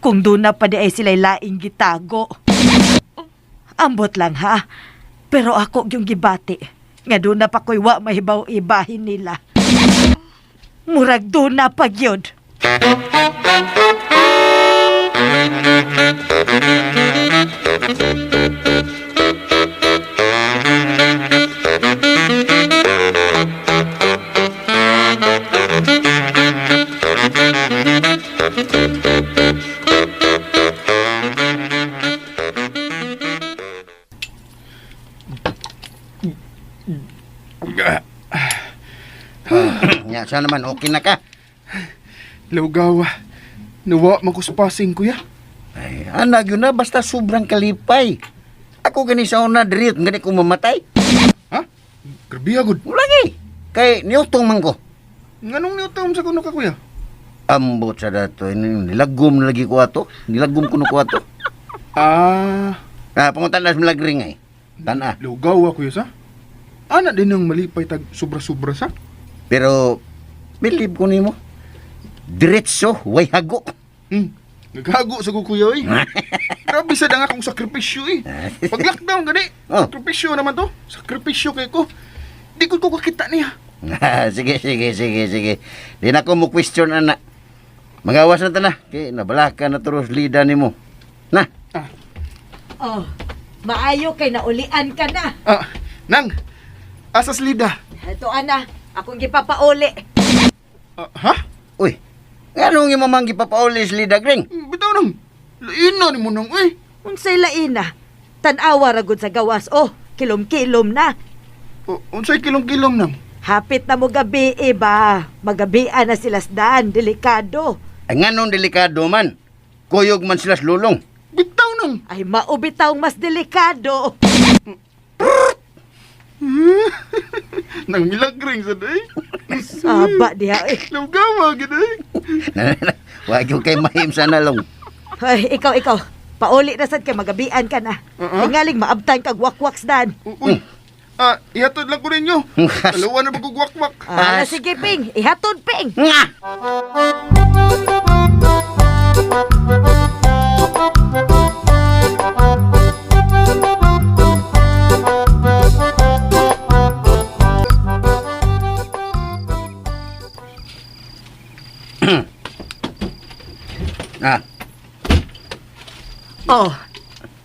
F: kung doon na pa di ay sila'y laing gitago. Ambot lang ha, pero ako yung gibati. Nga doon na pa ko'y wa mahibaw ibahin nila. Murag doon na pag yun.
B: Nya, siya naman, okay na ka.
D: Lugaw. Nawa man ko sa passing, kuya.
B: Ay, anak yun na, basta sobrang kalipay. Ako gani sa una, diri, gani ko mamatay.
D: Ha? Grabe agad.
B: Lagi. Kay niutong man ko.
D: Nganong niutang sa kuno ka, kuya?
B: Ambot sa dato, nilagom na lagi ko ato. Nilagom ko na ko ato.
D: Ah,
B: Ah, pangutan na sa milagring ay. Tana.
D: lugaw kuya sa. Ana din ang malipay tag sobra-sobra sa.
B: Pero, believe ko nimo. Diretso, way hago.
D: Naghago sa ko kuya eh. Grabe sa nga akong sakripisyo eh. Pag lockdown gani,
B: Oh.
D: sakripisyo naman to. Sakripisyo kay ko. Di ko ko kakita niya.
B: Sige, sige, sige, sige. Di na ko mo question ana. Magawas na ta na. Kay nabalaka na turos lida nimo. Na.
F: Oh, maayo kay naulian ka na.
D: Ah, nang asas lida.
F: Ito ana, akong gipapauli.
D: Ah, ha?
B: Uy. Nganong imong mang gipapaulis lida gring?
D: Bitaw nang. Lain na nimo nang eh.
F: Unsay laina? Tan-awa ra gud sa gawas. Oh, kilom-kilom na.
D: O, unsay kilong-kilong nang?
F: Hapit na mo gabi eh ba? Magabian na sila sdan, delikado.
B: Ay, nganong delikado man. Kuyog man sila sa lulong.
D: Bitaw nang.
F: Ay maubitaw mas delikado.
D: Nang milagring sa day.
F: Saba diha eh.
D: Lugaw gid eh.
B: Wag yung kay mahim sa nalong.
F: Ay, ikaw, ikaw. Pauli na sad kay magabian ka na.
D: Uh-uh.
F: Tingaling maabtan kag wakwaks dan.
D: Uy. Ah, ihatod lang ko ninyo. Dalawa na magugwakwak.
F: Ah, sige Ping, ihatod Ping.
B: Nga! Ah,
F: Oh,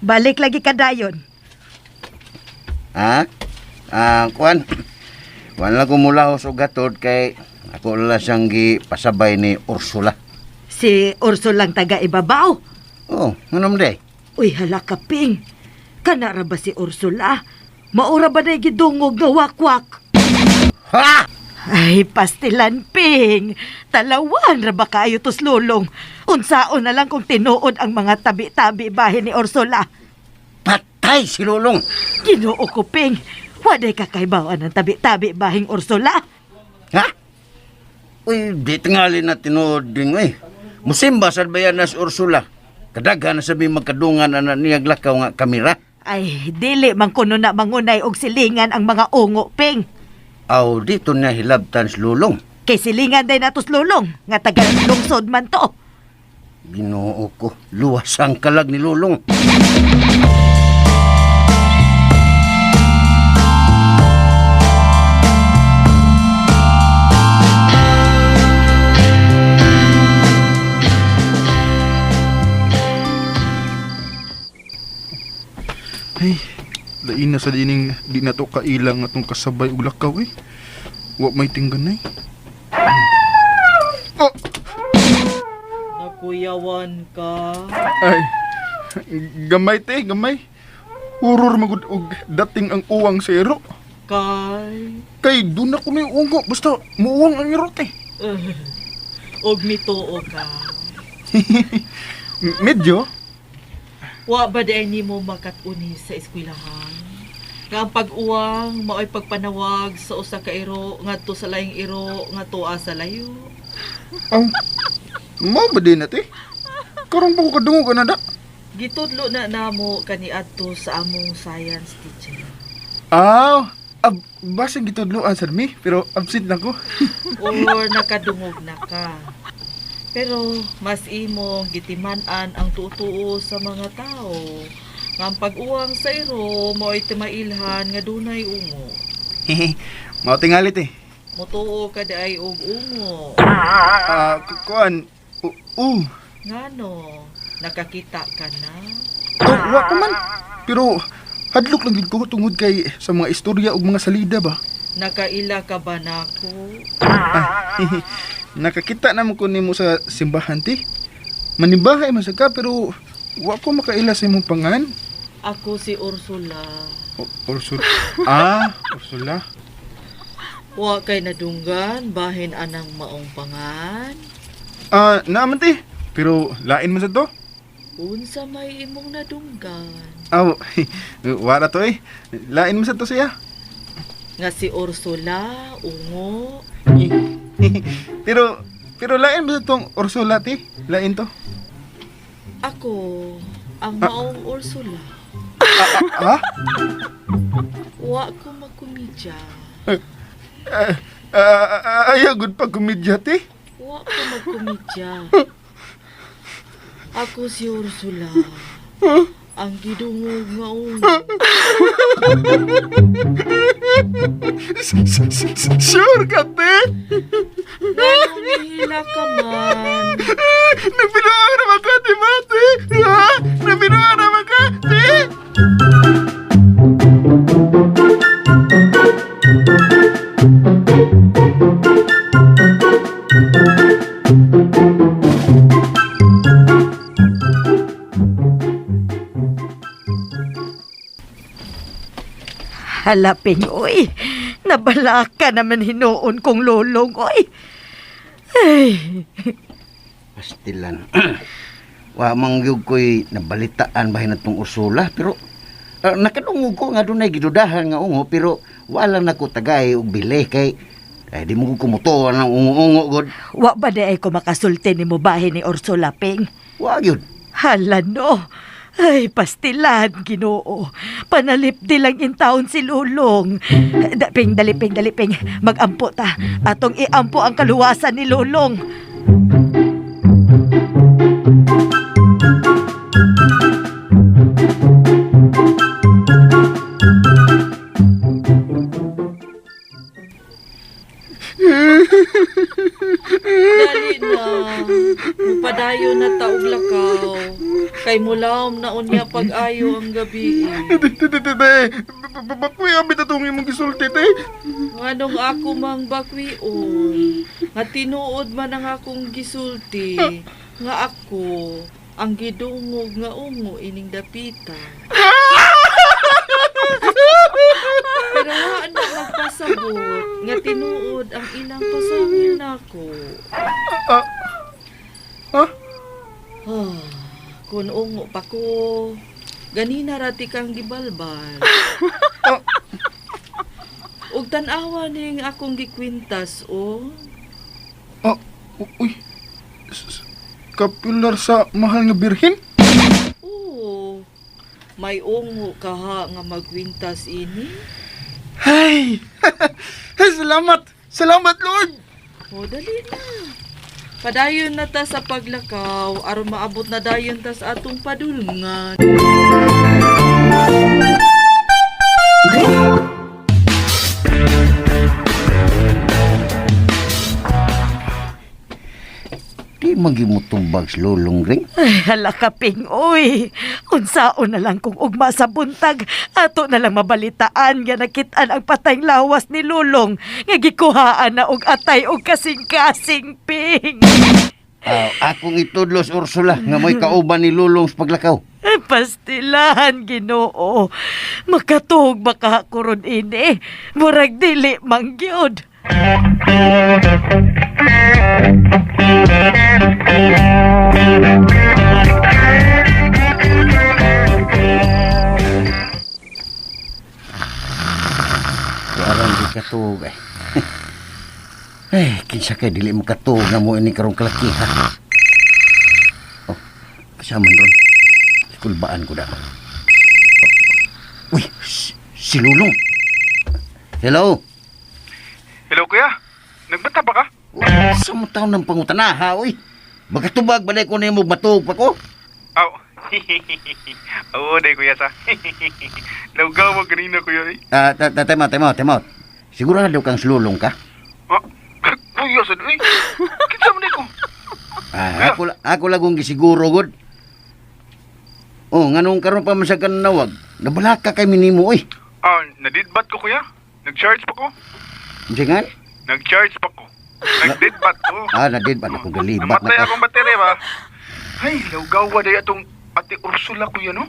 F: balik lagi ka dayon.
B: ha? Ah, kuan. Wala ko mula og gatod kay ako lang siyang gipasabay ni Ursula.
F: Si Ursul lang taga ibabaw.
B: Oh, ano man day?
F: Uy, hala ka Ping. Kanara ba si Ursula? Maura ba na gidungog nga wakwak?
B: Ha!
F: Ay, pastilan, Ping. Talawan ra ba kayo tos lulong? Unsaon na lang kung tinuod ang mga tabi-tabi bahin ni Ursula.
B: Patay si Lulong.
F: Ginoo ko, Ping. Waday kakaibawan ng tabi-tabi bahing Ursula.
B: Ha? Uy, di tingali na tinuod din, uy. Musimba sa bayan nas Ursula. Kadaghan na sabi magkadungan ana niya lakaw nga kamera.
F: Ay, dili man kuno na mangunay og silingan ang mga ungo, Ping.
B: Aw, dito niya hilabtan si Lulong.
F: Kay silingan day natos lulong, nga taga lungsod man to.
B: Ginoo ko, luwas ang kalag ni Lulong.
D: Lain na sa dining di na to kailang atong kasabay og lakaw eh. Wa may tingganay. Oh,
H: Nakuyawan ka.
D: ay. Gamay te, gamay. Horror magud og dating ang uwang sa iro.
H: Kay.
D: Kay doon ako may ungo basta muuwang ang iro te.
H: Og mituo ka.
D: Medyo.
H: Wa ba di ay nimo makat-uni sa eskwelahan? Nga ang pag-uwang mao'y pagpanawag sa usa ka iro ngadto sa laing iro ngadto sa layo.
D: Aw. Mao ba din na te? Karon pa ko kadungog ana da.
H: Gitudlo na namo kaniadto sa among science teacher.
D: Aw, ab basta gitudloan sad mi pero absent lang ko.
H: Or nakadungog na ka. Pero mas imong gitiman-an ang tutuo sa mga tao. Nga ang pag-uwang sa iro mao'y timailhan nga dunay ungo.
D: Mao tingali te.
H: Mutuo ka di ay og ungo.
D: Ah, kuan. Uh.
H: Ngano, nakakita ka na?
D: Oh, wa pa man. Pero hadlok lang gid ko tungod kay sa mga istorya ug mga salida ba.
H: Nakaila ka ba nako?
D: Ah, nakakita naman ko nimo sa simbahan ti. Manibahay man sa ka pero wa ko makaila sa imong pangan.
H: Ako si Ursula.
D: Ursula. Ah, Ursula.
H: Wa kay nadunggan bahin anang maong pangan.
D: Ah, naaman ti. Pero lain man sa to.
H: Unsa may imong nadunggan?
D: Aw, wala to eh. Lain man sa to siya.
H: Nga si Ursula, ungo.
D: Pero pero lain man sa tong Ursula ti. Lain to.
H: Ako, ang maong Ursula.
D: Ah?
H: Wa ko magkomedya.
D: Ah, ah, ayaw gud pag komedya ti.
H: Wa ko magkomedya. Ako si Ursula. Ang gidungog nga ungo.
D: Sure ka, te?
H: Nganong hila ka man?
D: Nabinuang naman ka, di ba, te? Ha? Nabinuang naman ka, te?
F: Halaping, oy. Nabalaka naman hinuon kong lulong, oy. Ay,
B: Pastilan. Wa man gyud ko'y nabalitaan bahin atong Ursula pero nakadungog ko nga dunay gidudahan nga ungo pero wala na ko tagay og bili kay eh, di mo ko kumutuan ang ungo-ungo god.
F: wa ba di ay ko makasulti ni mo bahin ni Ursula, Ping?
B: Wa gyud.
F: Hala no. Ay, pastilan, ginoo. Panalipdi lang in taon si Lulong. Daping, daliping, daliping. Magampo ta. Atong iampo ang kaluwasan ni Lulong.
H: Dali na. Mupadayon na taog lakaw. Kay mulawom na unya pag-ayo ang gabi.
D: Te, te, te, te, te. Bakwi ang bitatong imong gisulti, te.
H: Nganong ako mang bakwion, nga tinuod man ang akong gisulti, nga ako ang gidungog nga ungo ining dapita. Pero wa na magpasabot nga tinuod ang ilang pasangil nako.
D: Ah, ah,
H: Ah, kun ungo pa ko, ganina ra ti kang gibalbal.
D: Ah.
H: Ug tan-awa ning akong gikwintas o.
D: ah, uy. Kapilar sa mahal nga birhen?
H: Oo. May ungo ka ha nga magkwintas ini.
D: Ay! Ay, salamat! Salamat, Lord!
H: O dali na. Padayon na ta sa paglakaw aron maabot na dayon ta sa atong padulngan.
B: Di Di magimutumbag sa lulong ring.
F: Ay, hala ka, Ping, uy. Unsaon na lang kung ugma sa buntag, ato na lang mabalitaan nga nakitaan ang patayng lawas ni Lulong nga gikuhaan na og atay og kasing-kasing, Ping.
B: Ah, akong itudlos Ursula nga mo'y kauban ni Lulong sa paglakaw.
F: Ay, pastilan, Ginoo. Makatuog ba ka kuron ini? Murag dili mangyod.
B: Aron di katuog ay. Ay, kinsa kay dili mo katuog na mo ini karong kalaki ha. Oh, kasama ron. Kulbaan ko da. Oh. Uy, si Lulong. Hello.
D: Hello, kuya. Nagbata ba ka?
B: Sa mo taon ng pangutana ha, uy. Magkatubag ba ko na yung matuog pa ko?
D: Aw. Oo, day kuya sa. Laugaw ganina kuya eh.
B: Ah, time out, time out, time out. Sigurado kang sululong ka?
D: Ah, kuya sa eh. Kinsa man ko?
B: Ah, ako lagong gisiguro gud. Oh, nganong karon pa man sa kanawag? Nabalaka kay minimo oy.
D: Ah, nadidbat ko kuya. Nag-charge pa ko.
B: Unsa nga?
D: Nag-charge pa ko. Nagdidbat ko.
B: Ah, nadid ba ako galibat
D: Namatay
B: na ka.
D: akong baterya ba? Ay, laugaw day atong Ate Ursula kuya no?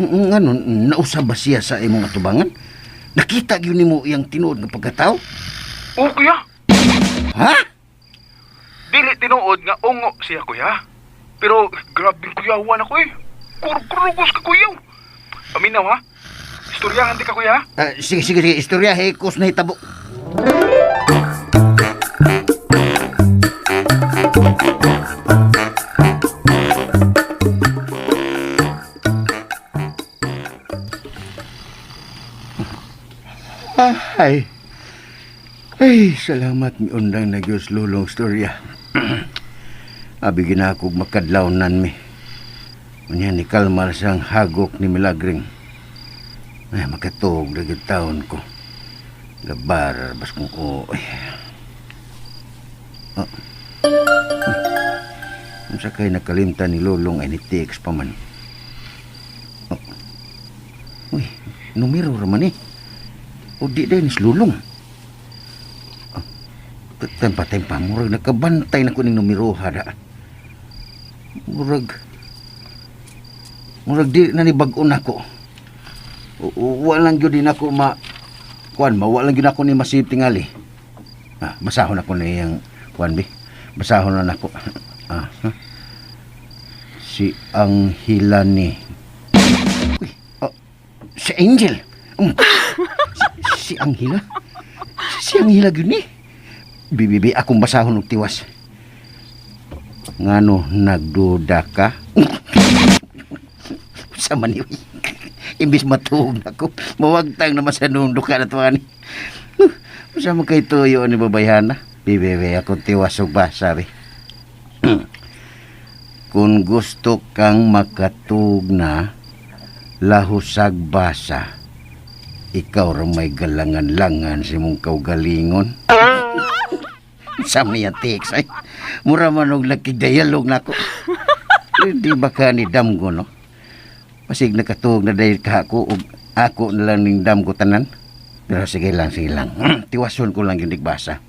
B: Nganon nausab ba siya sa imong atubangan? Nakita gyud nimo iyang tinuod nga pagkatao?
D: Oo kuya.
B: Ha?
D: Dili tinuod nga ungo siya kuya. Pero grabe kuyawan ako eh. Kurkurugos ka kuya. Paminaw ha. Istoryahan di ka kuya ha.
B: Ah, sige, sige, sige, istorya hekos na hitabo. Ay. Ay, salamat mi undang na Diyos lulong storya. Abi ginakog makadlawnan mi. Unya ni kalmar sang hagok ni Milagring. Ay, makatuog na gyud taon ko. Labar, bas kung oo. Ay. Oh. Unsa kay nakalimtan ni Lulong ay ni text pa man. Oh. Uy, numero raman eh. O di din ni Lulong. Oh. Tempa, tempa, murag nakabantay na ko ning numero hada. Murag, murag di na ni bag-o nako. Walang gyud din ako ma kuan ma walang gyud ako ni masip tingali. Ah, basahon ako na iyang kuan bi. Basahon na nako. Ah, ha? Si Anghilani. Uy, oh, si Angel. Si Angela. Si Angela gyud ni. Bibibi akong basahon og tiwas. Ngano nagduda ka? Sa man ni imbis matuog na ko, mawagtang naman sa nundok ka na tuwan. Sa man kay tuyo ni babayhana? Bibibi akong tiwas og basa bi. Kung gusto kang makatug na lahusag basa, ikaw ra may galangan-langan si mong kaugalingon. Sa niya text ay. Mura man og nakigdialog nako. Di ba ka ni damgo no? Pasig nakatuog na dahil ka ako ug ako na lang ning damgo tanan. Pero sige lang, sige lang. Tiwason ko lang yung digbasa.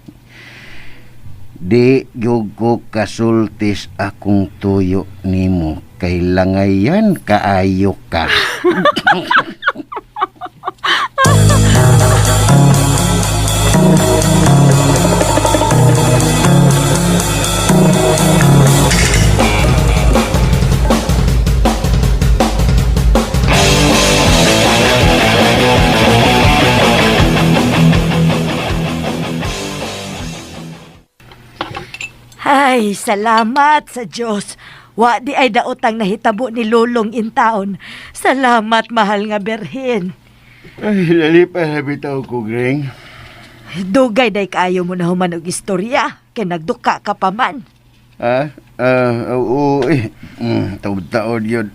B: Di gyud ko kasultis akong tuyo nimo kay langayan kaayo ka.
F: Ay, salamat sa Diyos. Wa di ay daotang nahitabo ni Lulong in taon. Salamat, mahal nga berhin.
B: Ay, lalipa na bitaw ko, Greng.
F: Dugay day kaayo mo na human og istorya, kay nagduka ka pa man.
B: Ah, ah, oo, eh. Taod-taod yun.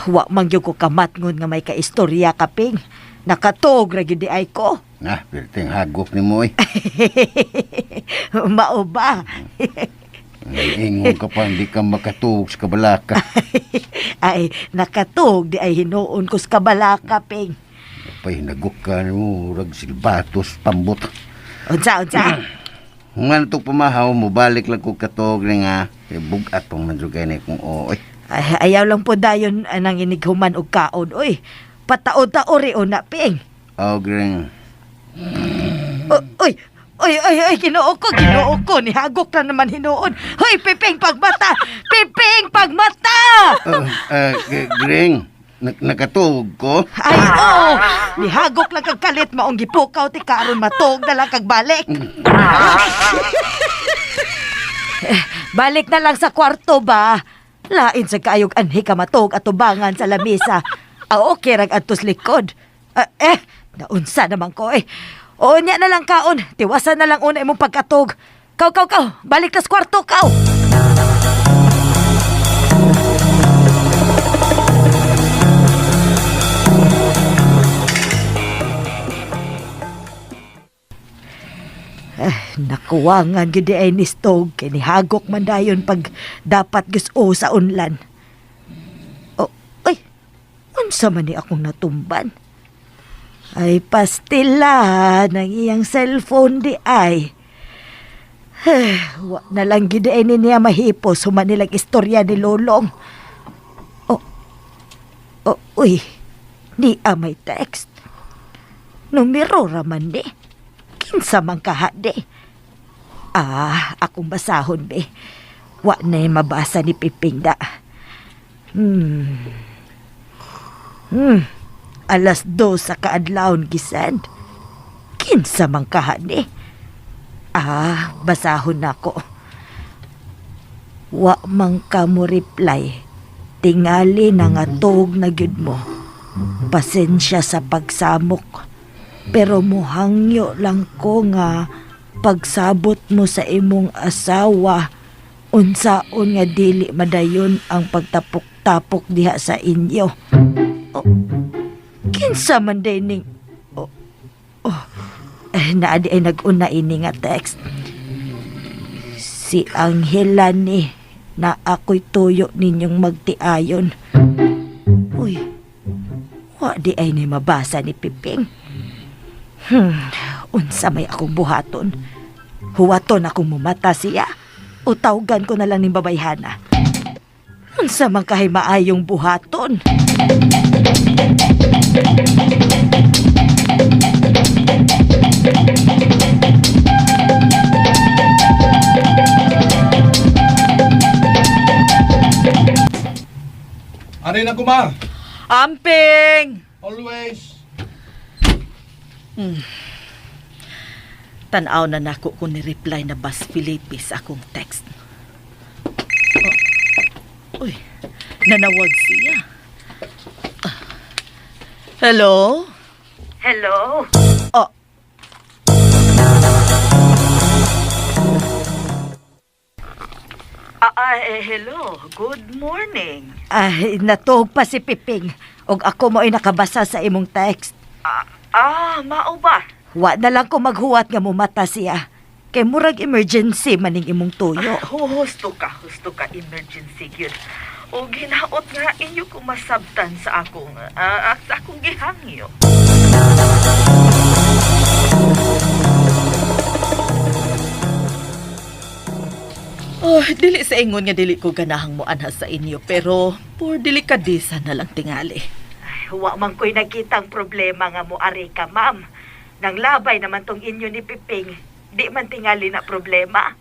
F: Wa man gyud ko kamatngon nga may kaistorya ka, Ping. Nakatuog ra gyud di ay ko.
B: Ah, perting hagok ni mo eh.
F: Mao ba?
B: Ay, ingon ka pa, hindi ka makatuog sa kabalaka.
F: Ay, nakatuog di ay hinuon ko sa kabalaka, Ping.
B: Pay, nagok ka mo, rag silbatos, pambot.
F: Unsa, unsa?
B: Kung ano itong pamahaw, mubalik lang ko katuog na nga. Eh, bugat pang manjugay na kung oo. Ay,
F: Ay, ayaw lang po dayon anang inighuman og kaon. Uy, pataod-tao ri na, Ping.
B: oh, greng.
F: Uy, uy, uy, uy, Ginoo ko, Ginoo ko, nihagok na naman hinuon. Hoy, Piping, pagmata! Piping, pagmata!
B: Oh, greng, nakatuog ko?
F: Ay, oo! Nihagok lang kag kalit, maong gipukaw ti karon matuog na lang kag balik. Eh, balik na lang sa kwarto ba? Lain sa kaayog anhi ka matuog at tubangan sa lamisa. Ah, okay rag adtos likod. Ah, eh, naunsa naman ko eh. Oo niya na lang kaon. Tiwasan na lang una imong pagkatog. Kaw, kaw, kaw. Balik na sa kwarto, kaw. Eh, nakuwangan gyud di ay ni Stog kay nihagok man dayon pag dapat gusto sa unlan. Oh, ay, unsa man ni akong natumban? Ay, pastila ng iyang cellphone di ay. Eh, wa na lang gyud ay ni niya mahipos human nilang istorya ni Lolong. Oh, oh, uy, di may text. Numero raman di. Kinsa man kaha di. Ah, akong basahon be. Wa na mabasa ni Piping da. 2:00 sa kaadlawon gisend. Kinsa man kaha di. Ah, basahon nako. Wa man ka mo reply. Tingali na nga tuog na gyud mo. Pasensya sa pagsamok. Pero muhangyo lang ko nga pagsabot mo sa imong asawa, unsaon nga dili madayon ang pagtapok-tapok diha sa inyo. Oh, kinsa man day ning oh, oh. Eh, naa di ay nag-una ini nga text. Si Angela ni na ako'y tuyo ninyong magtiayon. Uy, wa di ay ni mabasa ni Piping. Unsa may akong buhaton. Huwaton akong mumata siya. O tawgan ko na lang ning babayhana. Unsa man kahay maayong buhaton.
C: Ano na kuma?
H: Amping!
C: Always.
H: Tanaw na nako kung ni-reply na Bas Felipe sa akong text. Oh. Uy, nanawag siya. Ah. Hello?
F: Hello?
H: Oh. Hello. Good morning.
F: Ay, natuog pa si Piping. Og ako mo ay nakabasa sa imong text.
H: Mao ba?
F: Wa na lang ko maghuwat nga mumata siya. Kay murag emergency maning imong tuyo.
H: Husto ka, husto ka, emergency gyud. O ginaot nga inyo ko masabtan sa akong gihangyo. Oh, dili sa ingon nga dili ko ganahang mo anha sa inyo pero por delikadesa na lang tingali.
F: Ay, wa man ko'y nakitang problema nga mo ari ka, ma'am. Nang labay naman tong inyo ni Piping, di man tingali na problema.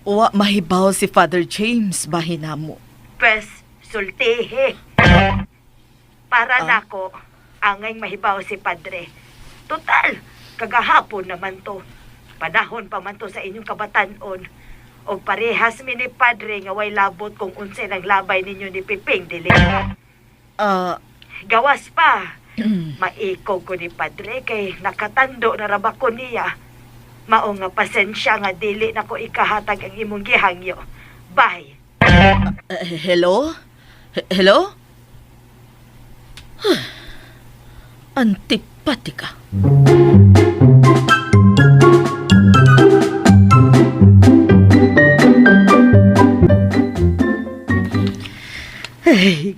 H: Wa mahibaw si Father James bahinamo.
F: Pwes, sultihi. Para nako, angay mahibaw si Padre. Total, kagahapon naman to. Panahon pa man to sa inyong kabatanon. Og parehas mi ni Padre nga way labot kung unsay nang labay ninyo ni Piping dili. Gawas pa. Maikog ko ni Padre kay nakatando na ra ba ko niya. Mao nga pasensya nga dili na ko ikahatag ang imong gihangyo. Bye.
H: Hello? Hello? Antipatika.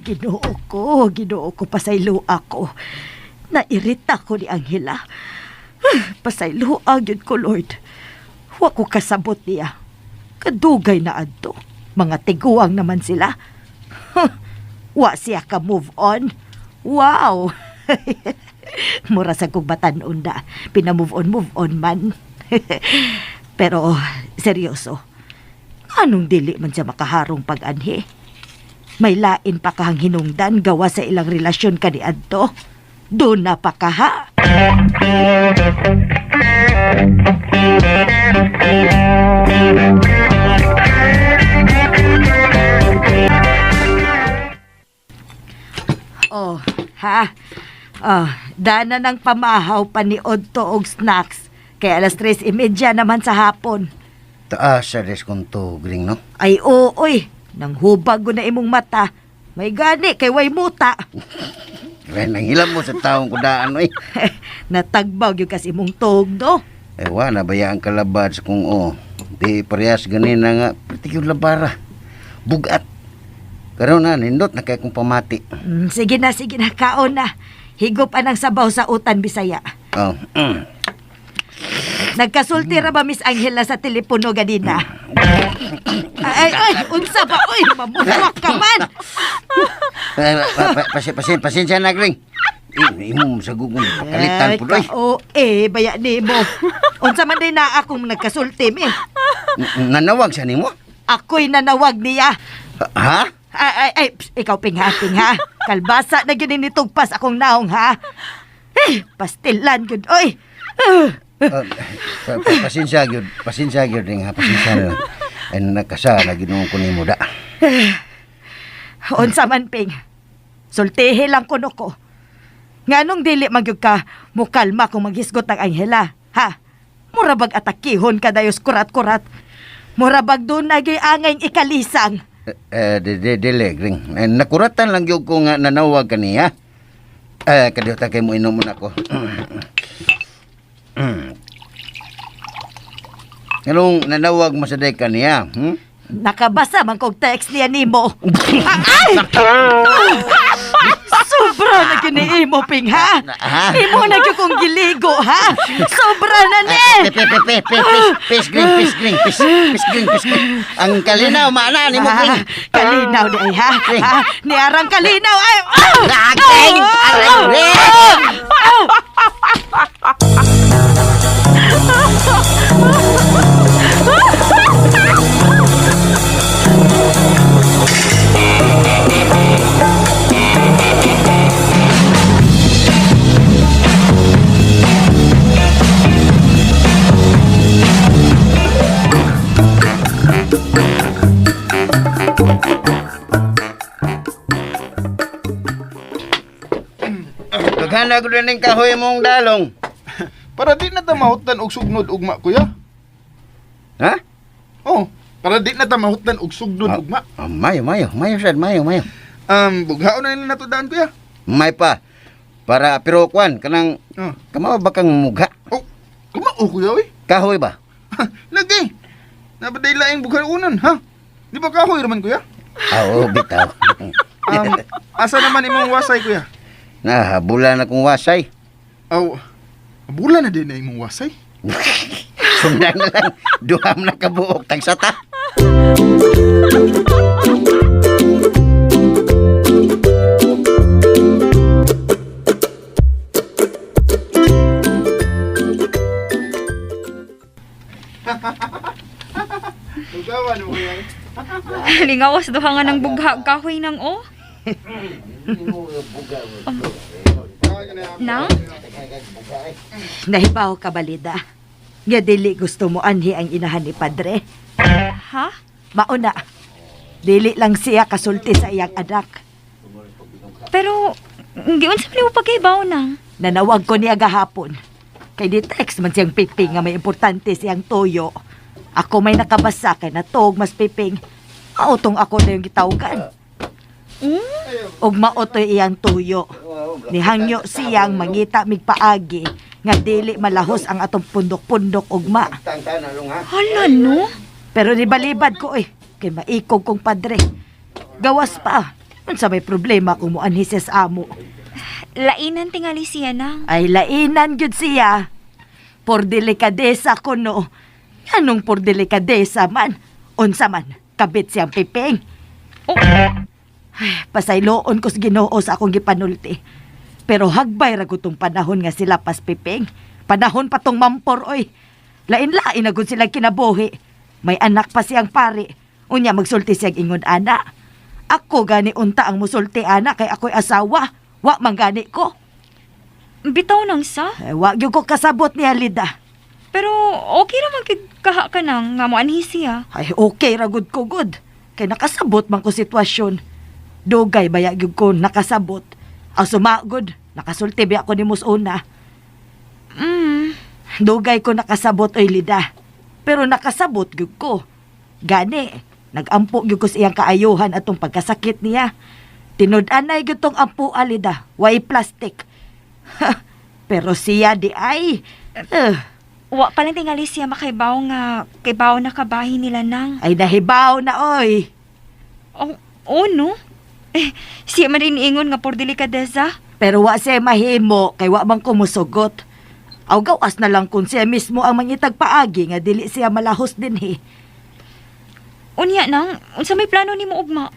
F: Ginoo ko, Ginoo ko, pasaylo ako. Nairita ko ni Angela. Pasaylo gyud ko, Lord. Wa ko kasabot niya. Kadugay na adto. Mga tiguang naman sila. Wa siya ka move on. Wow! Mura sa kong batan-on na. Pina-move on, move on man. Pero, seryoso. Anong dili man siya makaharong pag-anhi? May lain pa kahang hinungdan gawa sa ilang relasyon kaniadto. Doon na pa kaha. Oh, ha? Oh, dana ng pamahaw pa ni Odto og snacks. Kaya alas 3:30 naman sa hapon.
B: Taas sa deskonto, Gring, no?
F: Ay oo, oy. Nang hubag ko na imong mata. May gani kay way muta.
B: Ren, ang hilam mo sa taong kudaan, oy.
F: Natagbaw gyud kas imong tuog no.
B: Eh, wa na bayaan kalabad sa kung o. Di parehas ganin na nga, pati yung labara. Bugat. Karon na, nindot na kay kong pamati.
F: Sige na, kaon na. Higop anang sabaw sa utan Bisaya.
B: Oh,
F: Nagkasulti ra ba Miss Angela sa telepono ganina? Ay, ay, unsa ba? Oy, mamuwak ka man.
B: Eh, pasensya na, Gring. Imo sa gugong pakalitan po, oy.
F: Oo, eh, baya nimo. Unsa man din na akong nagkasulti mi.
B: Nanawag siya nimo?
F: Ako'y nanawag niya.
B: Ha?
F: Ay, ay, ay, psst, ikaw pingha, pingha. Kalbasa na gyud ni tugpas akong naong ha. Eh, pastilan gyud oy.
B: Pasensya gyud, pasensya gyud ring ha, pasensya na lang. Ay nakasala gyud ko nimo da.
F: Unsa man ping. Sultihi lang kuno ko. Nganong dili man gyud ka mukalma kung maghisgot ang Angela, ha? Mura bag atakihon ka dayos kurat-kurat. Mura bag doon na gyud angay ikalisang.
B: Eh, di, di, dili, Gring. Eh, nakuratan lang gyud ko nga nanawag kaniya. Eh, kadiyota kay mo inom na ako. Nganong nanawag mo sa day kaniya? Hmm?
F: Nakabasa man kog text niya nimo. Ay! Sobra na kiniimo ping ha.
B: Ha?
F: Imo na gyud kong giligo ha. Sobra na ni.
B: Pe, pe, pe, pe, pe, pis, green, pis, green, pis, pis, green, pis, green. Ang kalinaw, maana ni mo, green.
F: Ah, kalinaw di ay ha.
B: Green.
F: Ha? Niarang kalinaw ay. Ah!
B: Ah, green! Aray, green! Paghanag ko rin kahoy mong dalong.
D: Para di na ta mahutdan og sugnod ugma, kuya.
B: Ha?
D: Oh, para di na ta mahutdan og sugnod ugma.
B: Ah, mayo, mayo, mayo sad, mayo, mayo.
D: Bughaon na nila nato daan, kuya.
B: May pa. Para pero kwan kanang
D: Oh.
B: kamao ba kang mugha?
D: Oh, kumao kuya oy.
B: Kahoy ba?
D: Lagi. Nabaday laing bughaonan, ha? Di ba kahoy raman kuya?
B: Ah, oo, bitaw.
D: Asa naman imong wasay kuya?
B: Nahabulan akong wasay.
D: Aw, bulan na din na imong wasay.
B: Sundan na lang. Duham na kabuok tagsata.
D: Lugawan mo kuya.
E: Lingawas duha nga ng bugha kahoy nang oh. Nang?
F: Nahibaw ka balida. Nga dili gusto mo anhi ang inahan ni padre.
E: Ha?
F: Mauna. Dili lang siya kasulti sa iyang anak.
E: Pero giunsa man nimo pagkahibaw nang?
F: Nanawag ko niya gahapon. Kay di text man siyang piping nga may importante siyang toyo. Ako may nakabasa kay natog mas piping. Mautong ako na yung gitawgan. Og maotoy iyang tuyo. Nihangyo siyang mangita mig paagi nga dili malahos ang atong pundok-pundok ugma.
E: Hala no?
F: Pero nibalibad ko eh, kay maikog kong padre. Gawas pa. Unsa may problema kung muanhi siya sa amo?
E: Lainan tingali siya nang.
F: Ay lainan gyud siya. Por delikadesa kuno. Anong por delikadesa man? Unsa man, kabit siyang piping.
E: Oh,
F: Ay, pasayloon ko sa Ginoo sa akong gipanulti. Pero hagbay ra gud tong panahon nga sila pas piping. Panahon pa tong mampor oy. Lain-lain na gud sila kinabuhi. May anak pa siyang pari. Unya magsulti siyang ingon ana. Ako gani unta ang musulti ana kay ako'y asawa. Wa man gani ko.
E: Bitaw nang sa.
F: Eh, wa gyud ko kasabot ni Alida.
E: Pero okay ra man kay kaha ka nang nga moanhi siya.
F: Ay okay ra gud ko gud. Kay nakasabot man ko sitwasyon. Dugay baya gyud ko nakasabot. Ang sumagod, nakasulti biya ko ni Musuna. Dugay ko nakasabot oy Lida. Pero nakasabot gyud ko. Gani, nagampo gyud ko sa iyang kaayuhan atong pagkasakit niya. Tinud-anay gyud tong ampo Alida, way plastic. Pero siya di ay. Eh,
E: Wa pa lang tingali siya makaibaw nga kaybaw na kabahin nila nang.
F: Ay nahibaw na oy.
E: Oh, oh no. Eh, siya man rin ingon nga por delikadesa.
F: Pero wa siya mahimo kay wa man kumusugot. Aw gawas na lang kung siya mismo ang mangitag paagi nga dili siya malahos dinhi.
E: Unya nang, unsa may plano nimo ugma?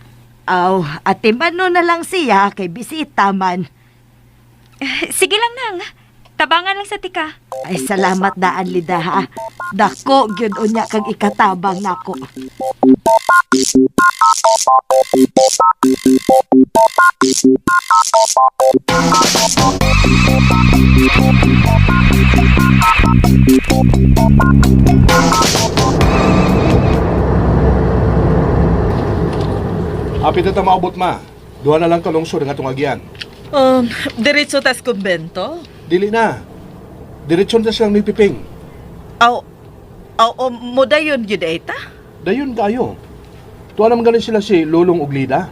F: Aw, ate mano na lang siya kay bisita man.
E: Sige lang nang. Tabangan lang sa tika.
F: Ay salamat daan Lida ha. Dako gyud unya kag ikatabang nako.
C: Apit na ta maabot ma. Duha na lang kalungsod ang atong agyan.
H: Diretso tas kumbento?
C: Dili na. Diretsyon ta silang ni Piping.
H: Aw, aw, o, mudayon gyud ay ta?
C: Dayon kayo. Tuwa naman ganin sila si Lulong Uglida.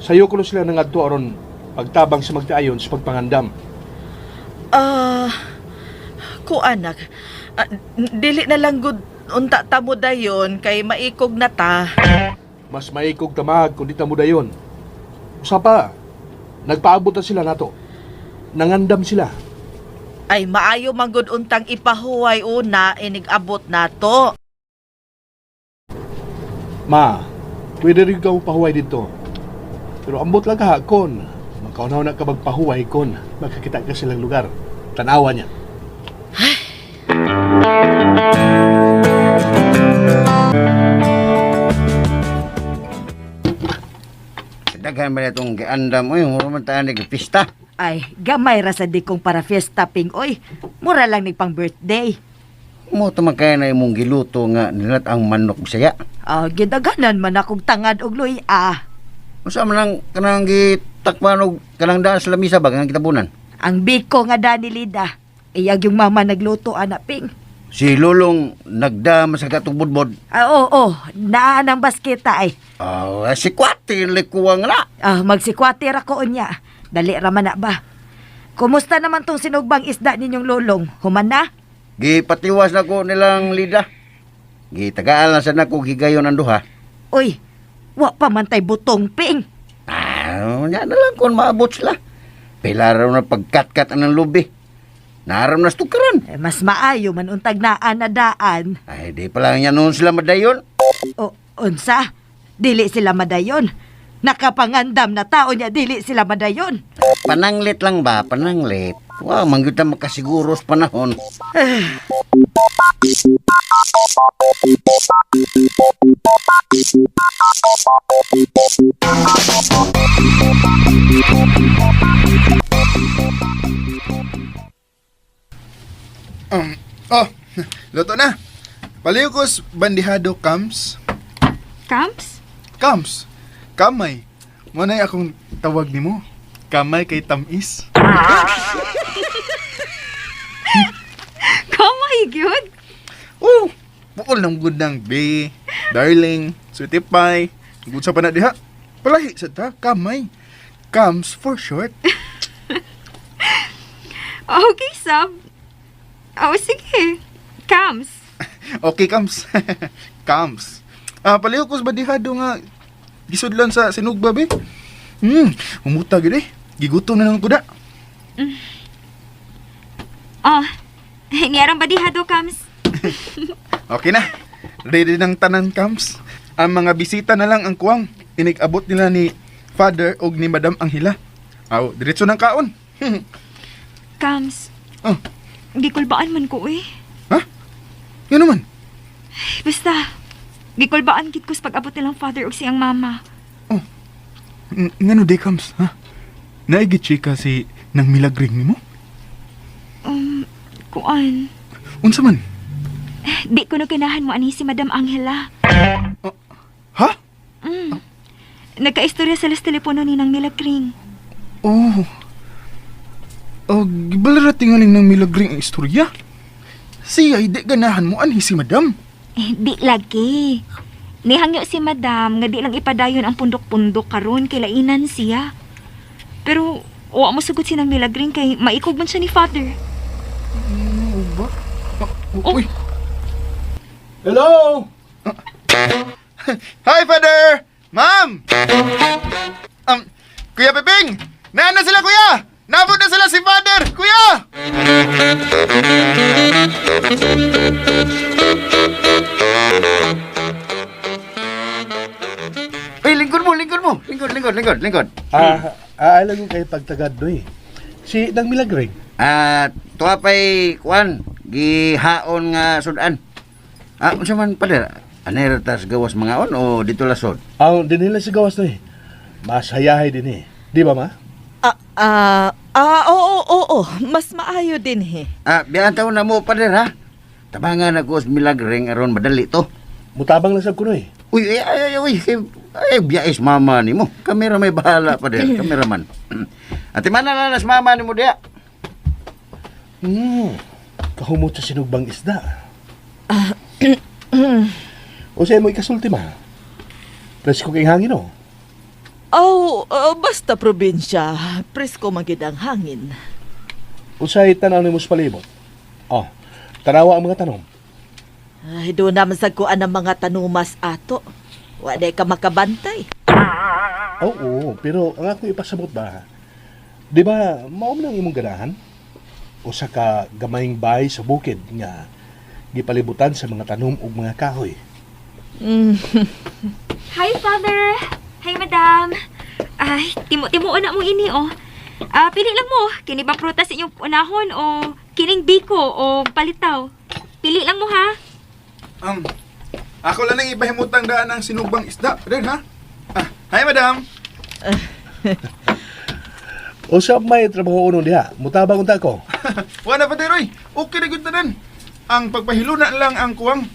C: Sayo ko sila nangadto aron pagtabang sa magtaayon sa pagpangandam.
H: Ah, ku anak, ah, dili na lang gud unta ta mo dayon kay maikog na ta.
C: Mas maikog tamag kung di ta mo dayon. Usa pa, nagpaabot na sila nato. Nangandam sila.
H: Ay maayo man gud untang ipahuway una inig abot nato.
C: Ma, pwede rin ka pahuway dito. Pero ambot lang ka kon. Magkaunaw na ka magpahuway kon. Makakita ka silang lugar. Tanawa niya.
B: Daghan ba na itong giandam? Uy, mura man tayo nagpista.
F: Ay, gamay ra sa di kong para fiesta ping oy. Mura lang ni pang birthday.
B: Mo tumakay na imong giluto nga nilat ang manok Bisaya.
F: Ah, gidaghanan man akong tangad og luya.
B: Unsa man ang kanang gitakpan og kanang daan sa lamisa ba kanang kitabunan?
F: Ang biko nga dani Lida. Iyag yung mama nagluto ana ping.
B: Si Lulong nagdama sa katong budbod.
F: Ah, oo, oh, naa ng basketa ay.
B: Ah, si Kwati likuwang na.
F: Ah, magsikwater ako unya. Dali ra man na ba. Kumusta naman tong sinugbang isda ninyong lulong? Human na?
B: Gipatiwas na ko nilang lida. Gitagaan lang sa nako higayon ang duha.
F: Uy, wa pa man tay butong ping.
B: Ah, nya na lang kung maabot sila. Pila raw na pagkatkat ang lubi. Naram na stukaran.
F: Eh, mas maayo man untag naa na daan.
B: Ay, di pala niya noon sila madayon.
F: O, unsa? Dili sila madayon. Nakapangandam na tao niya, dili sila madayon.
B: Pananglit lang ba? Pananglit. Wow, mangyud ta makasiguro sa panahon.
D: Oh, luto na. Palihukos bandihado kams.
E: Camps?
D: Kams. Kamay. Mo na akong tawag nimo. Kamay kay tamis.
E: Kamay gyud.
D: Oh, bukol ng good ng B, darling, sweetie pie. Good sa pana diha. Palahi sa ta, kamay. Kams for short.
E: Okay, sab. Oh, sige. Camps.
D: Okay, kams. Kams. Ah, palihukos bandihado nga gisudlan sa sinugba be. Umuta gid eh. Gigutom na lang ko da.
E: Oh, niyarang ba diha do, Kams?
D: Okay na. Ready ng tanan, Kams. Ang mga bisita na lang ang kuwang. Inig-abot nila ni Father og ni Madam Angela. Aw, diretso ng kaon.
E: Kams,
D: Oh,
E: gikulbaan man ko eh.
D: ha? Ngano man?
E: Basta, gikulbaan gid ko sa pag-abot nilang father ug siyang mama.
D: Ngano di, Kams, ha? Naigi-chika si nang milagring nimo?
E: Kuan,
D: Unsa man?
E: di ko na ganahan mo ani si Madam Angela.
D: Ha?
E: Nagkaistorya sila sa telepono ni nang Milagring.
D: Oh. Oh, gibalara tingaling ng milagring ang istorya. Siya, hindi ganahan mo anhi si Madam.
E: Eh, di lagi. Nihangyo si Madam nga di lang ipadayon ang pundok-pundok karon kay lainan siya. Pero wa mo sugot si nang Milagring kay maikog man siya ni father.
D: Ano ba? Oh,
E: Oh.
D: Uy.
C: Hello!
D: Hi, Father! Ma'am! Kuya Peping! Naan na sila, Kuya! Nabot na sila si Father! Kuya!
B: Uy, lingkod mo, lingkod mo. Lingkod, lingkod, lingkod, lingkod.
C: Ah, alam ko kay pagtagad no eh. Si Nang Milagring.
B: Ah, tuwa pa'y kuan, gihaon nga sudan. Ah, unsa man pader? Anay ra tas gawas mga on o dito lasod?
C: Ang dinila sa gawas no eh. Masayahay din eh. Di ba ma?
H: Ah, ah, ah, oo, oo, oo. Mas maayo din he.
B: Ah, biyaan taon na mo pader ha. Tabangan ako sa milagring aron madali to.
C: Mutabang lang sab ko no eh.
B: Uy, ay, ay, ay, uy, ay, ay, biyais mama ni mo. Kamera may bahala pa din, kameraman. Ate mana na nas mama ni mo diya.
C: Kahumot sa sinugbang isda. O sa'yo mo ikasulti ma. Presko kay hangin oh.
H: Oh, basta probinsya. Presko magid ang hangin.
C: Usay tanaw ni mo sa palibot. Oh, tanawa ang mga tanom.
H: Ay, doon naman sa kuan ang mga tanumas ato. Wala ka makabantay.
C: Oo, pero ang ako ipasabot ba, di ba, maom nang imong ganahan? Usa ka gamayng bahay sa bukid nga gipalibutan sa mga tanom ug mga kahoy.
E: Hi father. Hi madam. Ay, timo-timo na mo ini oh. Ah, pili lang mo kini ba prutas inyong unahon o kining biko o palitaw. Pili lang mo ha.
D: Ako lang nang ibahimutang daan ang sinugbang isda, Father, ha? Ah, hi, Madam!
C: Usa may trabaho uno diha, mutabang unta ko.
D: Wala pa, Father, oy. Okay na gud tanan. Ang pagpahiluna lang ang kuwang.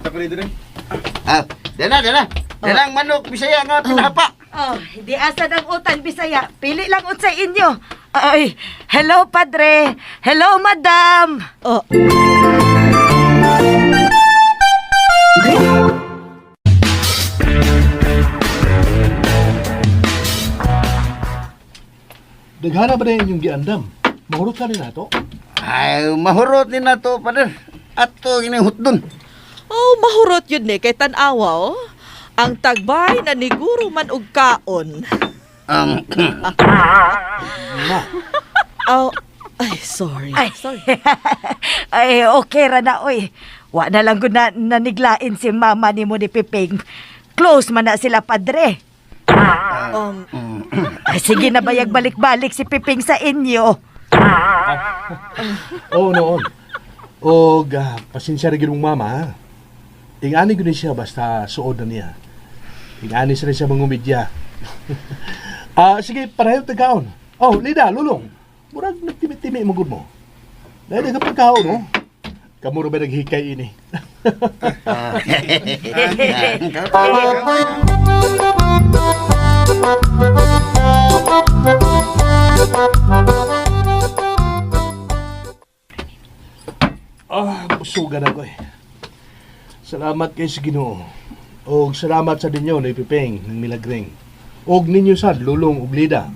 D: Tako dito rin.
B: Ah, dala, dala. Dala ang manok, Bisaya nga pinahapa.
F: Oh, di asa ng utan Bisaya. Pili lang unsay inyo. Ay, hello padre. Hello madam.
H: Oh,
C: Daghana ba na inyong giandam? Mahurot ka rin nato.
B: Ay, mahurot ni na to, pader. Ato ginahutdon.
H: oh, mahurot yun ni kay tan-awa oh. Ang tagbay na niguro man og kaon. Oh, ay, sorry.
F: Ay.
H: Sorry.
F: Ay, okay ra na oy. Wa na lang gud na naniglain si mama nimo ni Piping. Close man na sila padre. Ay, sige na bayag balik-balik si Piping sa inyo.
C: Oo, noon. O, pasensya rin mong mama, ha? Ingani ko ni siya basta suod na niya. Ingani siya rin siya mangumidya. Ah, sige, pareho tagaon. Oh, Lida, Lulong. Murag nagtimi-timi mo gud mo. Dahil ka pagkaon, no? Kamuro ba naghikay ini? Ah, busugan ako eh. Salamat kay sa Ginoo. Og salamat sa ninyo ni Pipeng ng Milagring. Og ninyo sad Lulong ug Lida.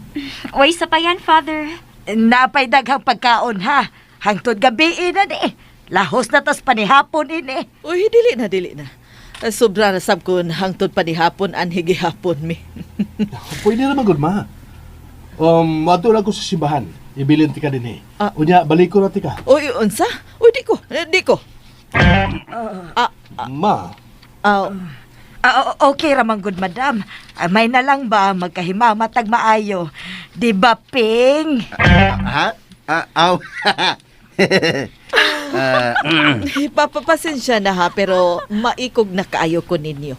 E: Way sa pa yan, father.
F: Napay daghang pagkaon ha. Hangtod gabi na ni. Lahos na tas panihapon ini.
H: Uy, dili na, dili na. Sobra na sab kun hangtod pa ni hapon anhi gihapon mi.
C: Pwede naman gud, ma. Adto lang ko sa simbahan. Ibilin ti ka din eh.
H: Ah.
C: Unya, balik ko na ti ka.
H: Uy, unsa? Uy, di ko. Eh, di ko.
C: Ma,
H: Ah,
F: Ah, okay ra man gud, madam. Ah, may na lang ba magkahimamatag maayo. Di ba, Ping?
B: Ha? Ah, aw.
H: Papapasensya na ha, pero maikog na kaayo ko ninyo.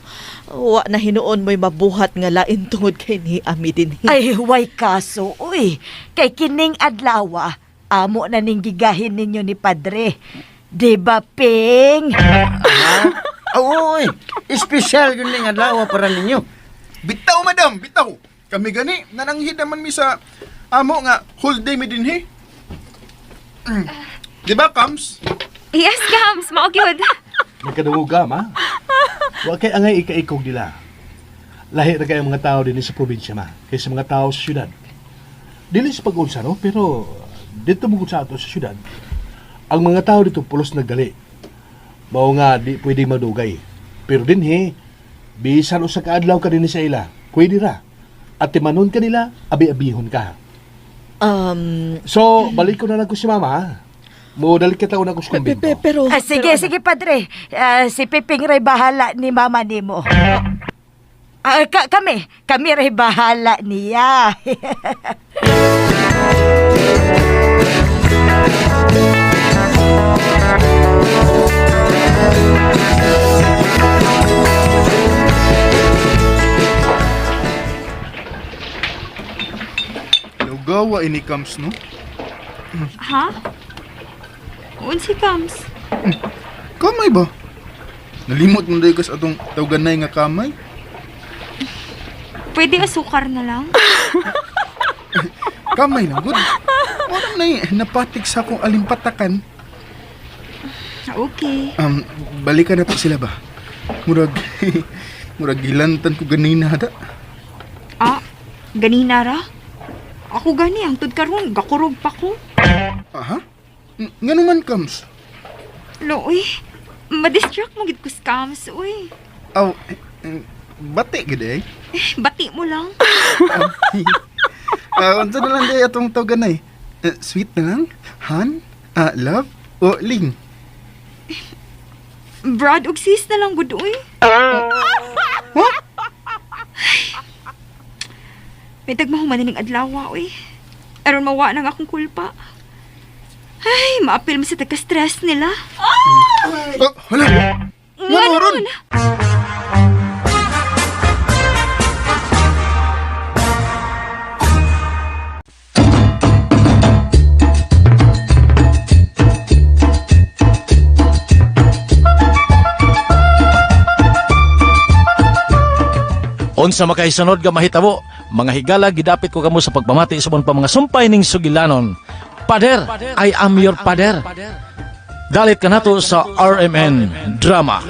H: Wa na hinuon mo'y mabuhat nga lain tungod kay ni Ami din.
F: Ay, way kaso, uy. Kay kining adlawa, amo na ning gigahin ninyo ni Padre. Di ba, Ping?
B: Ha? Oy, espesyal yun ning adlaw para ninyo.
D: Bitaw, madam, bitaw. Kami gani, nananghid naman mi sa amo nga whole day mi dinhi. Di ba, Kams?
E: Yes, Gams, mao gyud.
C: nagkadungog ka, ma. Wa kay angay ikaikog nila. Lahi ra kay ang mga tao din sa probinsya, ma, kaysa mga tao sa syudad. Dili sa pag-unsa, no? Pero dito mo sa ato sa syudad, ang mga tao dito pulos nagdali. Mao nga, di pwedeng madugay. Pero dinhi, bisan usa ka adlaw ka dinhi sa ila, pwede ra. At timanon ka nila, abi-abihon ka. So, balik ko na lang ko si mama, ha? Mo dali kita una ko sa kumbento.
H: Pero,
F: Ah, sige,
H: pero,
F: sige, Padre. Ah, si Piping ray bahala ni mama nimo. Ah, kami, kami ray bahala niya.
D: Lugawa ini Kams, no?
E: Ha? Unsi Gams?
D: Kamay ba? Nalimot mo dahil kas atong tawganay nga kamay.
E: Pwede asukar na lang.
D: Kamay lang, good. Parang na napatik sa akong alimpatakan.
E: Okay.
D: Balikan na to sila ba? Murag, murag gilantan ko ganina da.
E: Ah, ganina ra? Ako gani, ang tud karon gakurog pa ko.
D: Aha? Nga naman, Kams?
E: Lo, uy. Ma-distract mo gid ko scams, uy.
D: Aw, eh, eh, bati gid eh.
E: Eh, bati mo lang.
D: Ah, unsa na lang day atong tawganay? Eh, sweet na lang? Han? Ah, love? O ling?
E: Brad ug sis na lang gud, uy.
D: Huh?
E: May tagmahuman ning adlaw, uy. Aron mawa nang akong kulpa. Ay, maapil mo sa tagka-stress nila.
D: Oh, hala!
E: Nga
D: Nga ron?
E: naman.
A: Unsa makaisunod nga mahitabo, mga higala gidapit ko kamo sa pagpamati sa pa mga sumpay ning sugilanon. Pader, I am your pader. Dalit ka nato sa RMN Drama.